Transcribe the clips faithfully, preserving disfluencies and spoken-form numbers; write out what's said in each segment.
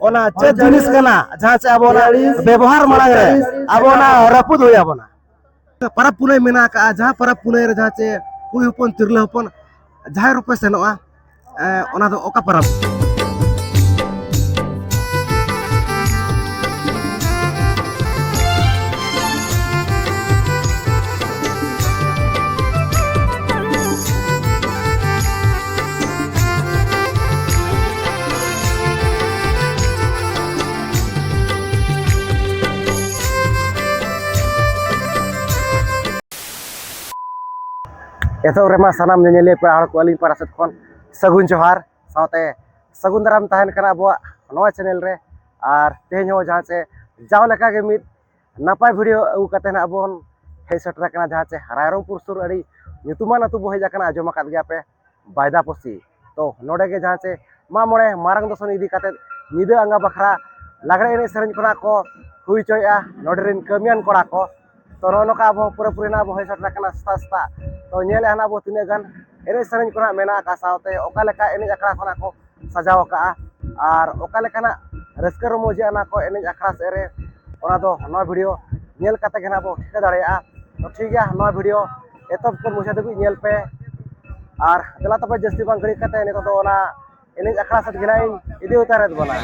ᱚᱱᱟ ᱪᱮᱫ ᱡᱤᱱᱤᱥ ᱠᱟᱱᱟ, ᱡᱟᱦᱟᱸ ᱪᱮ ᱟᱵᱚ ᱚᱱᱟ ᱵᱮᱵᱚᱦᱟᱨ ᱢᱟᱲᱟᱝ ᱨᱮ ᱟᱵᱚ ᱚᱱᱟ ᱨᱟᱹᱯᱩᱫ ᱦᱩᱭ ᱟᱵᱚᱱᱟ᱾ ᱯᱟᱨᱟᱵᱽ ᱯᱩᱱᱟᱹᱭ ᱢᱮᱱᱟᱜ ᱟᱠᱟᱫᱼᱟ, ᱡᱟᱦᱟᱸ ᱯᱟᱨᱟᱵᱽ ᱯᱩᱱᱟᱹᱭ ᱨᱮ ᱡᱟᱦᱟᱸ ᱪᱮ ᱠᱩᱲᱤ ᱦᱚᱯᱚᱱ, ᱛᱤᱨᱞᱟᱹ ᱦᱚᱯᱚᱱ, ᱡᱟᱦᱮᱨ ᱨᱮᱯᱮ ᱥᱮᱱᱚᱜᱼᱟ, ᱮ, ᱚᱱᱟ ᱫᱚ ᱚᱠᱟ ᱯᱟᱨᱟᱵᱽ? ᱮᱛᱚᱦᱚᱵ ᱨᱮᱢᱟ ᱥᱟᱱᱟᱢ ᱧᱮᱧᱮᱞᱤᱭᱟᱹ ᱯᱮᱲᱟ ᱦᱚᱲ ᱠᱚ ᱟᱹᱞᱤᱧ ᱯᱟᱦᱴᱟ ᱥᱮᱫ ᱠᱷᱚᱱ ᱥᱟᱹᱜᱩᱱ ᱡᱚᱦᱟᱨ, ᱥᱟᱶᱛᱮ ᱥᱟᱹᱜᱩᱱ ᱫᱟᱨᱟᱢ ᱛᱟᱦᱮᱱ ᱠᱟᱱᱟ ᱟᱵᱚᱣᱟᱜ ᱱᱚᱣᱟ ᱪᱮᱱᱮᱞ ᱨᱮ᱾ ᱟᱨ ᱛᱮᱦᱮᱧ ᱦᱚᱸ ᱡᱟᱦᱟᱸ ᱪᱮ ᱡᱟᱣ ᱞᱮᱠᱟ ᱜᱮ ᱢᱤᱫ ᱱᱟᱯᱟᱭ ᱵᱷᱤᱰᱤᱭᱳ ᱟᱹᱜᱩ ᱠᱟᱛᱮ ᱱᱟᱜ ᱵᱚᱱ ᱦᱮᱡ ᱥᱮᱴᱮᱨ ᱟᱠᱟᱱᱟ ᱡᱟᱦᱟᱸ ᱪᱮ ᱨᱟᱭᱨᱚᱝᱯᱩᱨ ᱥᱩᱨ ᱟᱹᱰᱤ ᱧᱩᱛᱩᱢᱟᱱ ᱟᱹᱛᱩ ᱵᱚ ᱦᱮᱡ ᱟᱠᱟᱱᱟ, ᱟᱸᱡᱚᱢ ᱟᱠᱟᱫ ᱜᱮᱭᱟ ᱯᱮ, ᱵᱟᱭᱫᱟᱯᱚᱥᱤ᱾ ᱛᱚ ᱱᱚᱰᱮ ᱜᱮ ᱡᱟᱦᱟᱸ ᱪᱮ ᱢᱟᱜ ᱢᱚᱬᱮ ᱢᱟᱨᱟᱝ ᱫᱚᱥᱚᱱ ᱤᱫᱤ ᱠᱟᱛᱮ ᱧᱤᱫᱟᱹ ᱟᱸᱜᱟ ᱵᱟᱠᱷᱨᱟ ᱞᱟᱜᱽᱲᱮ ᱮᱱᱮᱡ ᱥᱮᱨᱮᱧ ᱠᱷᱚᱱᱟᱜ ᱠᱚ ᱦᱩᱭ ᱦᱚᱪᱚᱭᱮᱫᱼᱟ ᱱᱚᱰᱮ ᱨᱮᱱ ᱠᱟᱹᱢᱤᱭᱟᱱ ᱠᱚᱲᱟ ᱠᱚ᱾ ᱛᱚ ᱱᱚᱜᱼᱚ ᱱᱚᱝᱠᱟ ᱟᱵᱚ ᱯᱩᱨᱟᱹᱯᱩᱨᱤ ᱱᱟᱜ ᱵᱚ ᱦᱮᱡ ᱥᱮᱴᱮᱨ ᱟᱠᱟᱱᱟ ᱥᱮᱛᱟᱜ ᱥᱮᱛᱟᱜ᱾ ᱛᱚ ᱧᱮᱞᱮᱫᱼᱟ ᱱᱟᱜ ᱵᱚ ᱛᱤᱱᱟᱹᱜ ᱜᱟᱱ ᱮᱱᱮᱡ ᱥᱮᱨᱮᱧ ᱠᱚ ᱱᱟᱜ ᱢᱮᱱᱟᱜ ᱟᱠᱟᱫ, ᱥᱟᱶᱛᱮ ᱚᱠᱟ ᱞᱮᱠᱟ ᱮᱱᱮᱡ ᱟᱠᱷᱲᱟ ᱠᱷᱚᱱᱟᱜ ᱠᱚ ᱥᱟᱡᱟᱣ ᱟᱠᱟᱫᱼᱟ ᱟᱨ ᱚᱠᱟ ᱞᱮᱠᱟᱱᱟᱜ ᱨᱟᱹᱥᱠᱟᱹ ᱨᱚᱢᱚᱡᱽ ᱟᱱᱟ ᱠᱚ ᱮᱱᱮᱡ ᱟᱠᱷᱲᱟ ᱥᱮᱫ ᱨᱮ, ᱚᱱᱟ ᱫᱚ ᱱᱚᱣᱟ ᱵᱷᱤᱰᱤᱭᱳ ᱧᱮᱞ ᱠᱟᱛᱮ ᱜᱮ ᱱᱟᱜ ᱵᱚ ᱴᱷᱤᱠᱟᱹ ᱫᱟᱲᱮᱭᱟᱜᱼᱟ᱾ ᱛᱚ ᱴᱷᱤᱠ ᱜᱮᱭᱟ, ᱱᱚᱣᱟ ᱵᱷᱤᱰᱤᱭᱳ ᱮᱛᱚᱦᱚᱵ ᱠᱷᱚᱱ ᱢᱩᱪᱟᱹᱫ ᱫᱷᱟᱹᱵᱤᱡ ᱧᱮᱞ ᱯᱮ᱾ ᱟᱨ ᱫᱮᱞᱟ ᱛᱚᱵᱮ ᱡᱟᱹᱥᱛᱤ ᱵᱟᱝ ᱜᱷᱟᱹᱲᱤᱡ ᱠᱟᱛᱮ ᱱᱤᱛᱚᱜ ᱫᱚ ᱚᱱᱟ ᱮᱱᱮᱡ ᱟᱠᱷᱲᱟ ᱥᱮᱫ ᱜᱮ ᱱᱟᱜ ᱤᱧ ᱤᱫᱤ ᱩᱛᱟᱹᱨᱮᱫ ᱵᱚᱱᱟ᱾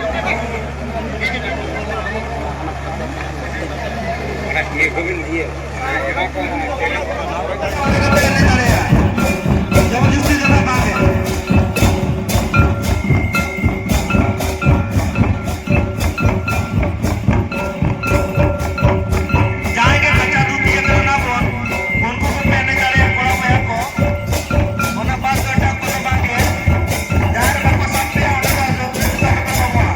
ᱡᱟᱦᱟᱸᱭ ᱜᱮ ᱠᱟᱪᱟ ᱫᱷᱩᱛᱤ ᱟᱠᱟᱱᱟ ᱵᱚᱱ, ᱩᱱᱠᱩ ᱠᱚᱯᱮ ᱮᱱᱮᱡ ᱫᱟᱲᱮᱭᱟᱜᱼᱟ, ᱠᱚᱲᱟ ᱵᱚᱭᱦᱟ ᱠᱚ᱾ ᱚᱱᱟ ᱵᱟᱫᱽ ᱫᱚ ᱮᱴᱟᱜ ᱠᱚᱫᱚ ᱵᱟᱝ ᱜᱮ᱾ ᱡᱟᱦᱟᱸᱭ ᱵᱟᱠᱚ ᱥᱟᱵ ᱯᱮᱭᱟ, ᱚᱸᱰᱮ ᱫᱚ ᱡᱚᱛᱚ ᱜᱮᱯᱮ ᱥᱟᱵᱚᱜᱼᱟ᱾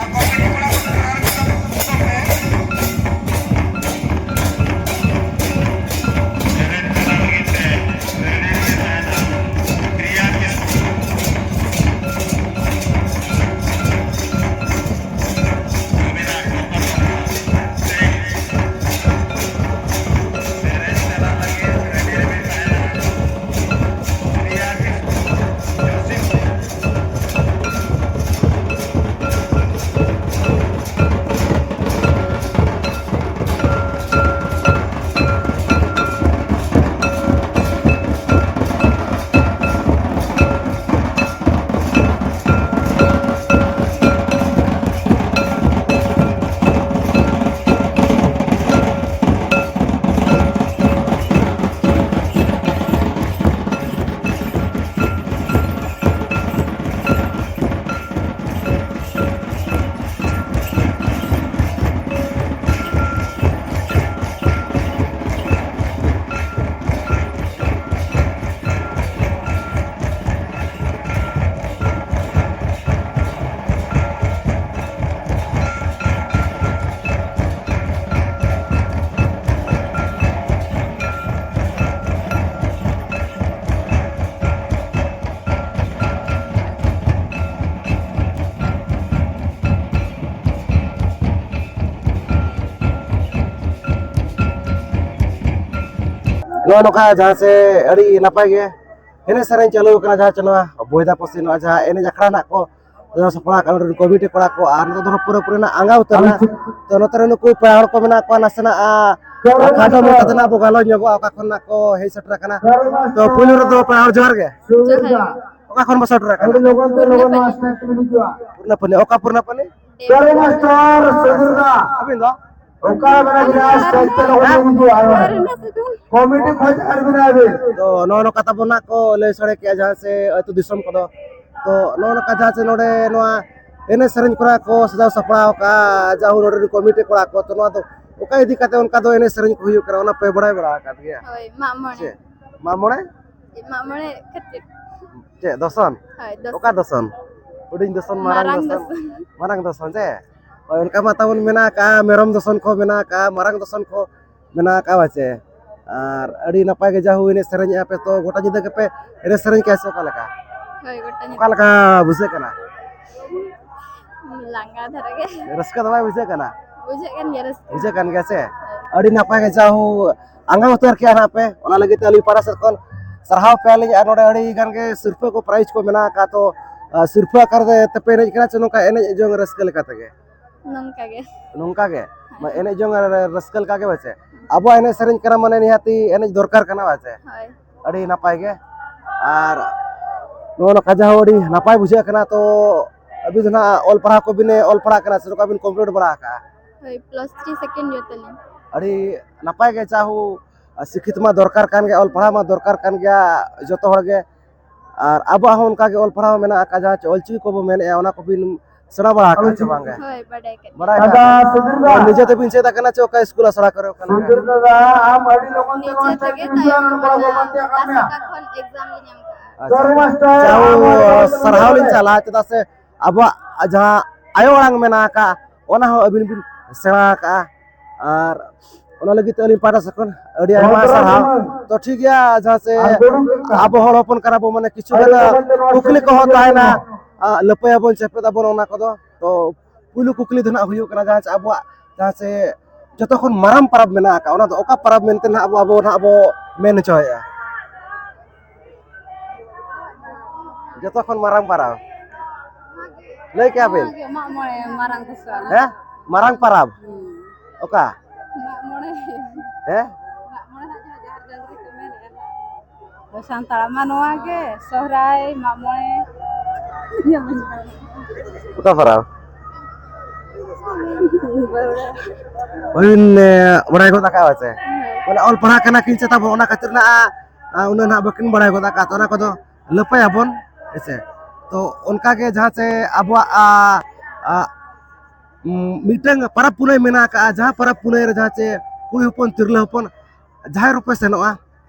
ᱟᱨ ᱠᱚᱢᱤᱴᱤ ᱠᱚᱲᱟ ᱠᱚ ᱫᱚ ᱚᱱᱟ ᱨᱮᱜᱮ ᱥᱟᱵ ᱠᱚ ᱛᱟᱯᱮ᱾ ᱨᱮᱵᱮᱱ ᱪᱟᱞᱟᱣ ᱞᱟᱹᱜᱤᱫ ᱛᱮ ᱨᱮᱰᱤ ᱨᱮ ᱛᱟᱦᱮᱱᱟ᱾ ᱠᱨᱤᱭᱟ ᱠᱤᱥᱠᱩ᱾ ᱱᱚᱜᱼᱚ ᱱᱚᱝᱠᱟ ᱡᱟᱦᱟᱸ ᱥᱮ ᱟᱹᱰᱤ ᱱᱟᱯᱟᱭ ᱜᱮ ᱮᱱᱮᱡ ᱥᱮᱨᱮᱧ ᱪᱟᱹᱞᱩ ᱟᱠᱟᱱᱟ, ᱡᱟᱦᱟᱸ ᱪᱮ ᱱᱚᱣᱟ ᱵᱚᱭᱫᱟ ᱯᱟᱹᱥᱤ ᱱᱚᱣᱟ ᱡᱟᱦᱟᱸ ᱮᱱᱮᱡ ᱟᱠᱷᱲᱟ ᱦᱮᱱᱟᱜ ᱠᱚ ᱥᱟᱡᱟᱣ ᱥᱟᱯᱲᱟᱣ ᱟᱠᱟᱫ ᱱᱚᱰᱮ ᱨᱮᱱ ᱠᱚᱢᱤᱴᱤ ᱠᱚᱲᱟ ᱠᱚ, ᱟᱨ ᱱᱤᱛᱚᱜ ᱫᱚ ᱯᱩᱨᱟᱹᱯᱩᱨᱤ ᱨᱮᱱᱟᱜ ᱟᱸᱜᱟ ᱩᱛᱟᱹᱨ ᱮᱱᱟ᱾ ᱛᱚ ᱱᱚᱛᱮ ᱨᱮ ᱱᱩᱠᱩ ᱯᱮᱲᱟ ᱦᱚᱲ ᱠᱚ ᱢᱮᱱᱟᱜ ᱠᱚᱣᱟ, ᱱᱟᱥᱮᱱᱟᱜ ᱟ, ᱠᱷᱟᱴᱚ ᱢᱟᱪᱷᱟ ᱛᱮ ᱱᱟᱜ ᱵᱚ ᱜᱟᱞᱚᱪ ᱧᱚᱜᱚᱜᱼᱟ, ᱚᱠᱟ ᱠᱷᱚᱱ ᱱᱟᱜ ᱠᱚ ᱦᱮᱡ ᱥᱮᱴᱮᱨ ᱟᱠᱟᱱᱟ᱾ ᱛᱚ ᱯᱩᱭᱞᱩ ᱨᱮᱫᱚ ᱯᱮᱲᱟ ᱦᱚᱲ ᱡᱚᱦᱟᱨ ᱜᱮ᱾ ᱡᱚᱦᱟᱨ᱾ ᱚᱠᱟ ᱠᱷᱚᱱ ᱵᱚ ᱥᱮᱴᱮᱨ ᱟᱠᱟᱱᱟ? ᱯᱩᱨᱱᱟᱯᱟᱱᱤ᱾ ᱚᱠᱟ ᱯᱩᱨᱱᱟᱯᱟᱱᱤ? ᱟᱹᱵᱤᱱ ᱫᱚ? ᱚᱠᱟ ᱨᱮᱱᱟᱜ ᱡᱟᱦᱟᱸ ᱥᱴᱮᱡ ᱛᱮ ᱞᱚᱜᱚᱱ ᱧᱚᱜ ᱦᱤᱡᱩᱜᱼᱟ, ᱟᱨ ᱠᱚᱢᱤᱴᱤ ᱠᱷᱚᱡ ᱟᱨ ᱵᱤᱱ ᱟᱹᱵᱤᱱ᱾ ᱛᱚ ᱱᱚᱜᱼᱚ ᱱᱚᱝᱠᱟ ᱛᱟᱵᱚᱱ ᱱᱟᱜ ᱠᱚ ᱞᱟᱹᱭ ᱥᱟᱰᱮ ᱠᱮᱜᱼᱟ, ᱡᱟᱦᱟᱸ ᱥᱮ ᱟᱹᱛᱩ ᱫᱤᱥᱚᱢ ᱠᱚᱫᱚ᱾ ᱛᱚ ᱱᱚᱜᱼᱚ ᱱᱚᱝᱠᱟ ᱡᱟᱦᱟᱸ ᱥᱮ ᱱᱚᱰᱮ ᱱᱚᱣᱟ ᱮᱱᱮᱡ ᱥᱮᱨᱮᱧ ᱠᱚᱨᱮ ᱠᱚ ᱥᱟᱡᱟᱣ ᱥᱟᱯᱲᱟᱣ ᱟᱠᱟᱫᱼᱟ, ᱡᱟᱦᱟᱸ ᱱᱚᱰᱮ ᱨᱮᱱ ᱠᱚᱢᱤᱴᱤ ᱠᱚᱲᱟ ᱠᱚ, ᱛᱚ ᱱᱚᱣᱟ ᱫᱚ ᱚᱠᱟ ᱤᱫᱤ ᱠᱟᱛᱮ ᱚᱱᱠᱟ ᱫᱚ ᱮᱱᱮᱡ ᱥᱮᱨᱮᱧ ᱠᱚ ᱦᱩᱭᱩᱜ ᱠᱟᱱᱟ, ᱚᱱᱟ ᱯᱮ ᱵᱟᱲᱟᱭ ᱵᱟᱲᱟ ᱟᱠᱟᱫ ᱜᱮᱭᱟ? ᱦᱳᱭ, ᱢᱟᱜ ᱢᱚᱬᱮ᱾ ᱪᱮᱫ? ᱢᱟᱜ ᱢᱚᱬᱮ? ᱢᱟᱜ ᱢᱚᱬᱮ ᱠᱷᱟᱹᱛᱤᱨ᱾ ᱪᱮᱫ, ᱫᱚᱥᱚᱱ? ᱦᱳᱭ, ᱫᱚᱥᱚᱱ᱾ ᱚᱠᱟ ᱫᱚᱥᱚᱱ? ᱦᱩᱰᱤᱧ ᱫᱚᱥᱚᱱ, ᱢᱟᱨᱟᱝ ᱢᱟᱨᱟᱝ ᱫᱚᱥᱚᱱ? ᱫᱚᱥᱚᱱ᱾ ᱢᱟᱨᱟᱝ ᱫᱚᱥᱚᱱ, ᱪᱮ? ᱦᱳᱭ, ᱚᱱᱠᱟ ᱢᱟ ᱛᱟᱵᱚᱱ ᱢᱮᱱᱟᱜ ᱟᱠᱟᱫᱼᱟ, ᱢᱮᱨᱚᱢ ᱫᱚᱥᱚᱱ ᱠᱚ ᱢᱮᱱᱟᱜ ᱟᱠᱟᱫᱼᱟ, ᱢᱟᱨᱟᱝ ᱫᱚᱥᱚᱱ ᱠᱚ ᱢᱮᱱᱟᱜ ᱟᱠᱟᱫᱼᱟ, ᱪᱮ? ᱟᱨ ᱟᱹᱰᱤ ᱱᱟᱯᱟᱭ ᱜᱮ ᱡᱟ ᱦᱩᱭ ᱮᱱᱮᱡ ᱥᱮᱨᱮᱧᱮᱫᱼᱟ ᱯᱮ, ᱛᱚ ᱜᱚᱴᱟ ᱧᱤᱫᱟᱹ ᱜᱮᱯᱮ ᱮᱱᱮᱡ ᱥᱮᱨᱮᱧ ᱠᱮᱜᱼᱟ ᱥᱮ ᱚᱠᱟ ᱞᱮᱠᱟ? ᱦᱳᱭ, ᱜᱚᱴᱟ ᱧᱤᱫᱟᱹ᱾ ᱚᱠᱟ ᱞᱮᱠᱟ ᱵᱩᱡᱷᱟᱹᱜ ᱠᱟᱱᱟ? ᱞᱟᱸᱜᱟ ᱫᱷᱟᱨᱟ ᱜᱮ᱾ ᱨᱟᱹᱥᱠᱟᱹ ᱫᱚ ᱵᱟᱭ ᱵᱩᱡᱷᱟᱹᱜ ᱠᱟᱱᱟ? ᱵᱩᱡᱷᱟᱹᱜ ᱠᱟᱱ ᱜᱮᱭᱟ ᱨᱟᱹᱥᱠᱟᱹ᱾ ᱵᱩᱡᱷᱟᱹᱜ ᱠᱟᱱ ᱜᱮᱭᱟ ᱥᱮ? ᱦᱳᱭ᱾ ᱟᱹᱰᱤ ᱱᱟᱯᱟᱭ ᱜᱮ ᱡᱟ ᱦᱩ ᱟᱸᱜᱟ ᱩᱛᱟᱹᱨ ᱠᱮᱜᱼᱟ ᱱᱟᱜ ᱯᱮ, ᱚᱱᱟ ᱞᱟᱹᱜᱤᱫ ᱛᱮ ᱟᱹᱞᱤᱧ ᱯᱟᱦᱴᱟ ᱥᱮᱫ ᱠᱷᱚᱱ ᱥᱟᱨᱦᱟᱣ ᱯᱮᱭᱟᱞᱤᱧ᱾ ᱟᱨ ᱱᱚᱰᱮ ᱟᱹᱰᱤ ᱜᱟᱱ ᱜᱮ ᱥᱤᱨᱯᱟᱹ ᱠᱚ, ᱯᱨᱟᱭᱤᱡᱽ ᱠᱚ ᱢᱮᱱᱟᱜ ᱟᱠᱟᱫ, ᱛᱚ ᱟᱨ ᱥᱤᱨᱯᱟᱹ ᱟᱠᱟᱨ ᱛᱮᱯᱮ ᱮᱱᱮᱡ ᱠᱟᱱᱟ ᱥᱮ ᱱᱚᱝᱠᱟ ᱮᱱᱮᱡ ᱡᱚᱝ ᱨᱟᱹᱥᱠᱟᱹ ᱞᱮᱠᱟ ᱛᱮᱜᱮ? ᱱᱚᱝᱠᱟ ᱜᱮ᱾ ᱱᱚᱝᱠᱟ ᱜᱮ? ᱢᱟ ᱦᱮᱸ᱾ ᱮᱱᱮᱡ ᱡᱚᱝ ᱨᱟᱹᱥᱠᱟᱹ ᱞᱮᱠᱟ ᱜᱮ ᱵᱟᱪᱮ? ᱟᱵᱚᱣᱟᱜ ᱮᱱᱮᱡ ᱥᱮᱨᱮᱧ ᱠᱟᱱᱟ, ᱢᱟᱱᱮ ᱱᱤᱦᱟᱹᱛᱤ ᱮᱱᱮᱡ ᱫᱚᱨᱠᱟᱨ ᱠᱟᱱᱟ, ᱵᱟᱪᱮ? ᱦᱳᱭ᱾ ᱟᱹᱰᱤ ᱱᱟᱯᱟᱭ ᱜᱮ᱾ ᱟᱨ ᱱᱚᱜᱼᱚ ᱱᱚᱝᱠᱟ ᱡᱟᱦᱟᱸ ᱟᱹᱰᱤ ᱱᱟᱯᱟᱭ ᱵᱩᱡᱷᱟᱹᱜ ᱠᱟᱱᱟ, ᱛᱚ ᱟᱹᱵᱤᱱ ᱫᱚ ᱱᱟᱦᱟᱜ ᱚᱞ ᱯᱟᱲᱦᱟᱣ ᱠᱚᱵᱤᱱ, ᱚᱞ ᱯᱟᱲᱦᱟᱜ ᱠᱟᱱᱟ ᱥᱮ ᱱᱚᱝᱠᱟ ᱵᱤᱱ ᱠᱚᱢᱯᱞᱤᱴ ᱵᱟᱲᱟ ᱟᱠᱟᱜᱼᱟ? ᱦᱳᱭ, plus three second year ᱛᱟᱹᱞᱤᱧ᱾ ᱟᱹᱰᱤ ᱱᱟᱯᱟᱭ ᱜᱮ, ᱡᱟᱦᱳ, ᱥᱤᱠᱠᱷᱤᱛ ᱢᱟ ᱫᱚᱨᱠᱟᱨ ᱠᱟᱱ ᱜᱮᱭᱟ, ᱚᱞ ᱯᱟᱲᱦᱟᱣ ᱢᱟ ᱫᱚᱨᱠᱟᱨ ᱠᱟᱱ ᱜᱮᱭᱟ ᱡᱚᱛᱚ ᱦᱚᱲ ᱜᱮ᱾ ᱟᱨ ᱟᱵᱚᱣᱟᱜ ᱦᱚᱸ ᱚᱱᱠᱟ ᱜᱮ ᱚᱞ ᱯᱟᱲᱦᱟᱣ ᱢᱮᱱᱟᱜ ᱟᱠᱟᱫ, ᱡᱟᱦᱟᱸ ᱪᱮ ᱚᱞᱪᱤᱠᱤ ᱠᱚᱵᱚ ᱢᱮᱱᱮᱫᱼᱟ, ᱚᱱᱟ ᱠᱚᱵᱤᱱ ᱥᱮᱬᱟ ᱵᱟᱲᱟ ᱟᱠᱟᱫᱼᱟ ᱪᱮ ᱵᱟᱝ ᱜᱮ? ᱦᱳᱭ, ᱵᱟᱰᱟᱭ ᱠᱟᱱ ᱵᱟᱲᱟᱭ ᱜᱮᱭᱟ᱾ ᱠᱟᱜᱼᱟ᱾ ᱫᱟᱫᱟ, ᱥᱩᱫᱷᱤᱨ ᱫᱟ᱾ ᱱᱤᱡᱮ ᱛᱮᱵᱤᱱ ᱪᱮᱫ ᱟᱠᱟᱱᱟ ᱪᱮ ᱚᱠᱟ ᱥᱠᱩᱞ ᱟᱥᱲᱟ ᱠᱚᱨᱮ, ᱚᱠᱟ ᱞᱮᱠᱟ? ᱥᱩᱫᱷᱤᱨ ᱫᱟᱫᱟ, ᱟᱢ ᱟᱹᱰᱤ ᱞᱚᱜᱚᱱ ᱛᱮ ᱱᱤᱡᱮ ᱱᱚᱣᱟ ᱛᱮᱜᱮ ᱥᱴᱮᱡ ᱨᱮ ᱛᱟᱭᱚᱢ ᱦᱤᱡᱩᱜ ᱟᱢ, ᱢᱟᱱᱮ ᱱᱚᱝᱠᱟ ᱵᱚᱞᱚᱱ ᱛᱮ ᱟᱠᱟᱫ ᱢᱮᱭᱟ᱾ ᱟᱥᱮᱠᱟ ᱠᱷᱚᱱ exam ᱞᱤᱧ ᱮᱢ ᱠᱟᱜᱼᱟ᱾ ᱟᱪᱪᱷᱟ᱾ ᱥᱚᱨᱵᱟᱥᱴᱟ ᱡᱟᱦᱳ, ᱟᱢ ᱟᱹᱰᱤ ᱞᱚᱜᱚᱱ ᱛᱮ ᱥᱟᱨᱦᱟᱣ ᱞᱤᱧ ᱱᱚᱣᱟ ᱪᱟᱞᱟ, ᱪᱮᱫᱟᱜ ᱥᱮ ᱟᱵᱚᱣᱟᱜ ᱡᱟᱦᱟᱸ ᱟᱭᱳ ᱟᱲᱟᱝ ᱢᱮᱱᱟᱜ ᱟᱠᱟᱫ, ᱚᱱᱟ ᱦᱚᱸ ᱟᱹᱵᱤᱱ ᱵᱤᱱ ᱥᱮᱬᱟ ᱟᱠᱟᱫᱼᱟ᱾ ᱟᱨ ᱚᱱᱟ ᱞᱟᱹᱜᱤᱫ ᱛᱮ ᱟᱹᱞᱤᱧ ᱯᱟᱦᱴᱟ ᱥᱮᱫ ᱠᱷᱚᱱ ᱟᱹᱰᱤ ᱟᱭᱢᱟ ᱥᱟᱨᱦᱟᱣ᱾ ᱛᱚ ᱴᱷᱤᱠ ᱜᱮᱭᱟ, ᱡᱟᱦᱟᱸ ᱥᱮ ᱟᱵᱚ ᱦᱚᱲ ᱦᱚᱯᱚᱱ ᱠᱟᱱᱟ ᱵᱚ, ᱢᱟᱱᱮ ᱠᱤᱪᱷᱩ ᱜᱟᱱ ᱠᱩᱠᱞᱤ ᱠᱚᱦᱚᱸ ᱛᱟᱦᱮᱱᱟ, ᱟ, ᱞᱟᱹᱯᱟᱹᱭᱟᱵᱚᱱ, ᱪᱮᱯᱮᱫ ᱟᱵᱚᱱ, ᱚᱱᱟ ᱠᱚᱫᱚ᱾ ᱛᱚ ᱯᱩᱭᱞᱩ ᱠᱩᱠᱞᱤ ᱫᱚ ᱱᱟᱦᱟᱜ ᱦᱩᱭᱩᱜ ᱠᱟᱱᱟ, ᱡᱟᱦᱟᱸ ᱪᱮ ᱟᱵᱚᱣᱟᱜ ᱡᱟᱦᱟᱸ ᱪᱮ ᱡᱚᱛᱚ ᱠᱷᱚᱱ ᱢᱟᱨᱟᱝ ᱯᱚᱨᱚᱵᱽ ᱢᱮᱱᱟᱜ ᱟᱠᱟᱫ, ᱚᱱᱟ ᱫᱚ ᱚᱠᱟ ᱯᱚᱨᱚᱵᱽ ᱢᱮᱱᱛᱮ ᱱᱟᱦᱟᱜ ᱟᱵᱚ, ᱟᱵᱚ ᱱᱟᱦᱟᱜ ᱵᱚ ᱢᱮᱱ ᱦᱚᱪᱚᱭᱮᱫᱼᱟ? ᱡᱚᱛᱚ ᱠᱷᱚᱱ ᱢᱟᱨᱟᱝ ᱯᱟᱨᱟᱵᱽ ᱞᱟᱹᱭ ᱠᱮᱜᱼᱟ ᱵᱤᱱ? ᱱᱚᱣᱟ ᱜᱮ ᱢᱟᱜ ᱢᱚᱬᱮ ᱢᱟᱨᱟᱝ ᱫᱚᱥᱟᱨ᱾ ᱦᱮᱸ, ᱢᱟᱨᱟᱝ ᱯᱟᱨᱟᱵᱽ᱾ ᱦᱩᱸ᱾ ᱚᱠᱟ? ᱢᱟᱜ ᱢᱚᱬᱮ᱾ ᱦᱮᱸ? ᱢᱟᱜ ᱢᱚᱬᱮ ᱦᱟᱸᱜ ᱡᱟᱦᱟᱸ ᱡᱟᱦᱮᱨ ᱰᱟᱹᱝᱨᱤ ᱠᱚ ᱢᱮᱱᱮᱫᱼᱟ᱾ ᱟᱵᱚ ᱥᱟᱱᱛᱟᱲᱟᱜ ᱢᱟ ᱱᱚᱣᱟ ᱜᱮ, ᱥᱚᱦᱨᱟᱭ, ᱢᱟᱜ ᱢᱚᱬᱮ, ᱚᱠᱟ ᱯᱟᱨᱟᱵᱽ? ᱦᱳᱭ, ᱵᱤᱱ, ᱮ, ᱵᱟᱲᱟᱭ ᱜᱚᱫ ᱟᱠᱟᱫᱼᱟ ᱥᱮ? ᱦᱮᱸ᱾ ᱢᱟᱱᱮ ᱚᱞ ᱯᱟᱲᱦᱟᱜ ᱠᱟᱱᱟ ᱠᱤᱱ ᱥᱮ ᱛᱟᱵᱚ, ᱚᱱᱟ ᱠᱷᱟᱹᱛᱤᱨ ᱱᱟᱜ, ᱟ, ᱩᱱᱟᱹᱜ ᱱᱟᱜ ᱵᱟᱹᱠᱤᱱ ᱵᱟᱲᱟᱭ ᱜᱚᱫ ᱟᱠᱟᱫ, ᱚᱱᱟ ᱠᱚᱫᱚ ᱞᱟᱹᱯᱟᱹᱭᱟᱵᱚᱱ, ᱦᱮᱸ ᱥᱮ? ᱛᱚ ᱚᱱᱠᱟ ᱜᱮ ᱡᱟᱦᱟᱸ ᱪᱮ ᱟᱵᱚᱣᱟᱜ, ᱟ, ᱟ, ᱩᱢ, ᱢᱤᱫᱴᱟᱝ ᱯᱟᱨᱟᱵᱽ ᱯᱩᱱᱟᱹᱭ ᱢᱮᱱᱟᱜ ᱟᱠᱟᱫᱼᱟ, ᱡᱟᱦᱟᱸ ᱯᱟᱨᱟᱵᱽ ᱯᱩᱱᱟᱹᱭ ᱨᱮ ᱡᱟᱦᱟᱸ ᱪᱮ ᱠᱩᱲᱤ ᱦᱚᱯᱚᱱ, ᱛᱤᱨᱞᱟᱹ ᱦᱚᱯᱚᱱ ᱡᱟᱦᱮᱨ ᱨᱮᱯᱮ ᱥᱮᱱᱚᱜᱼᱟ,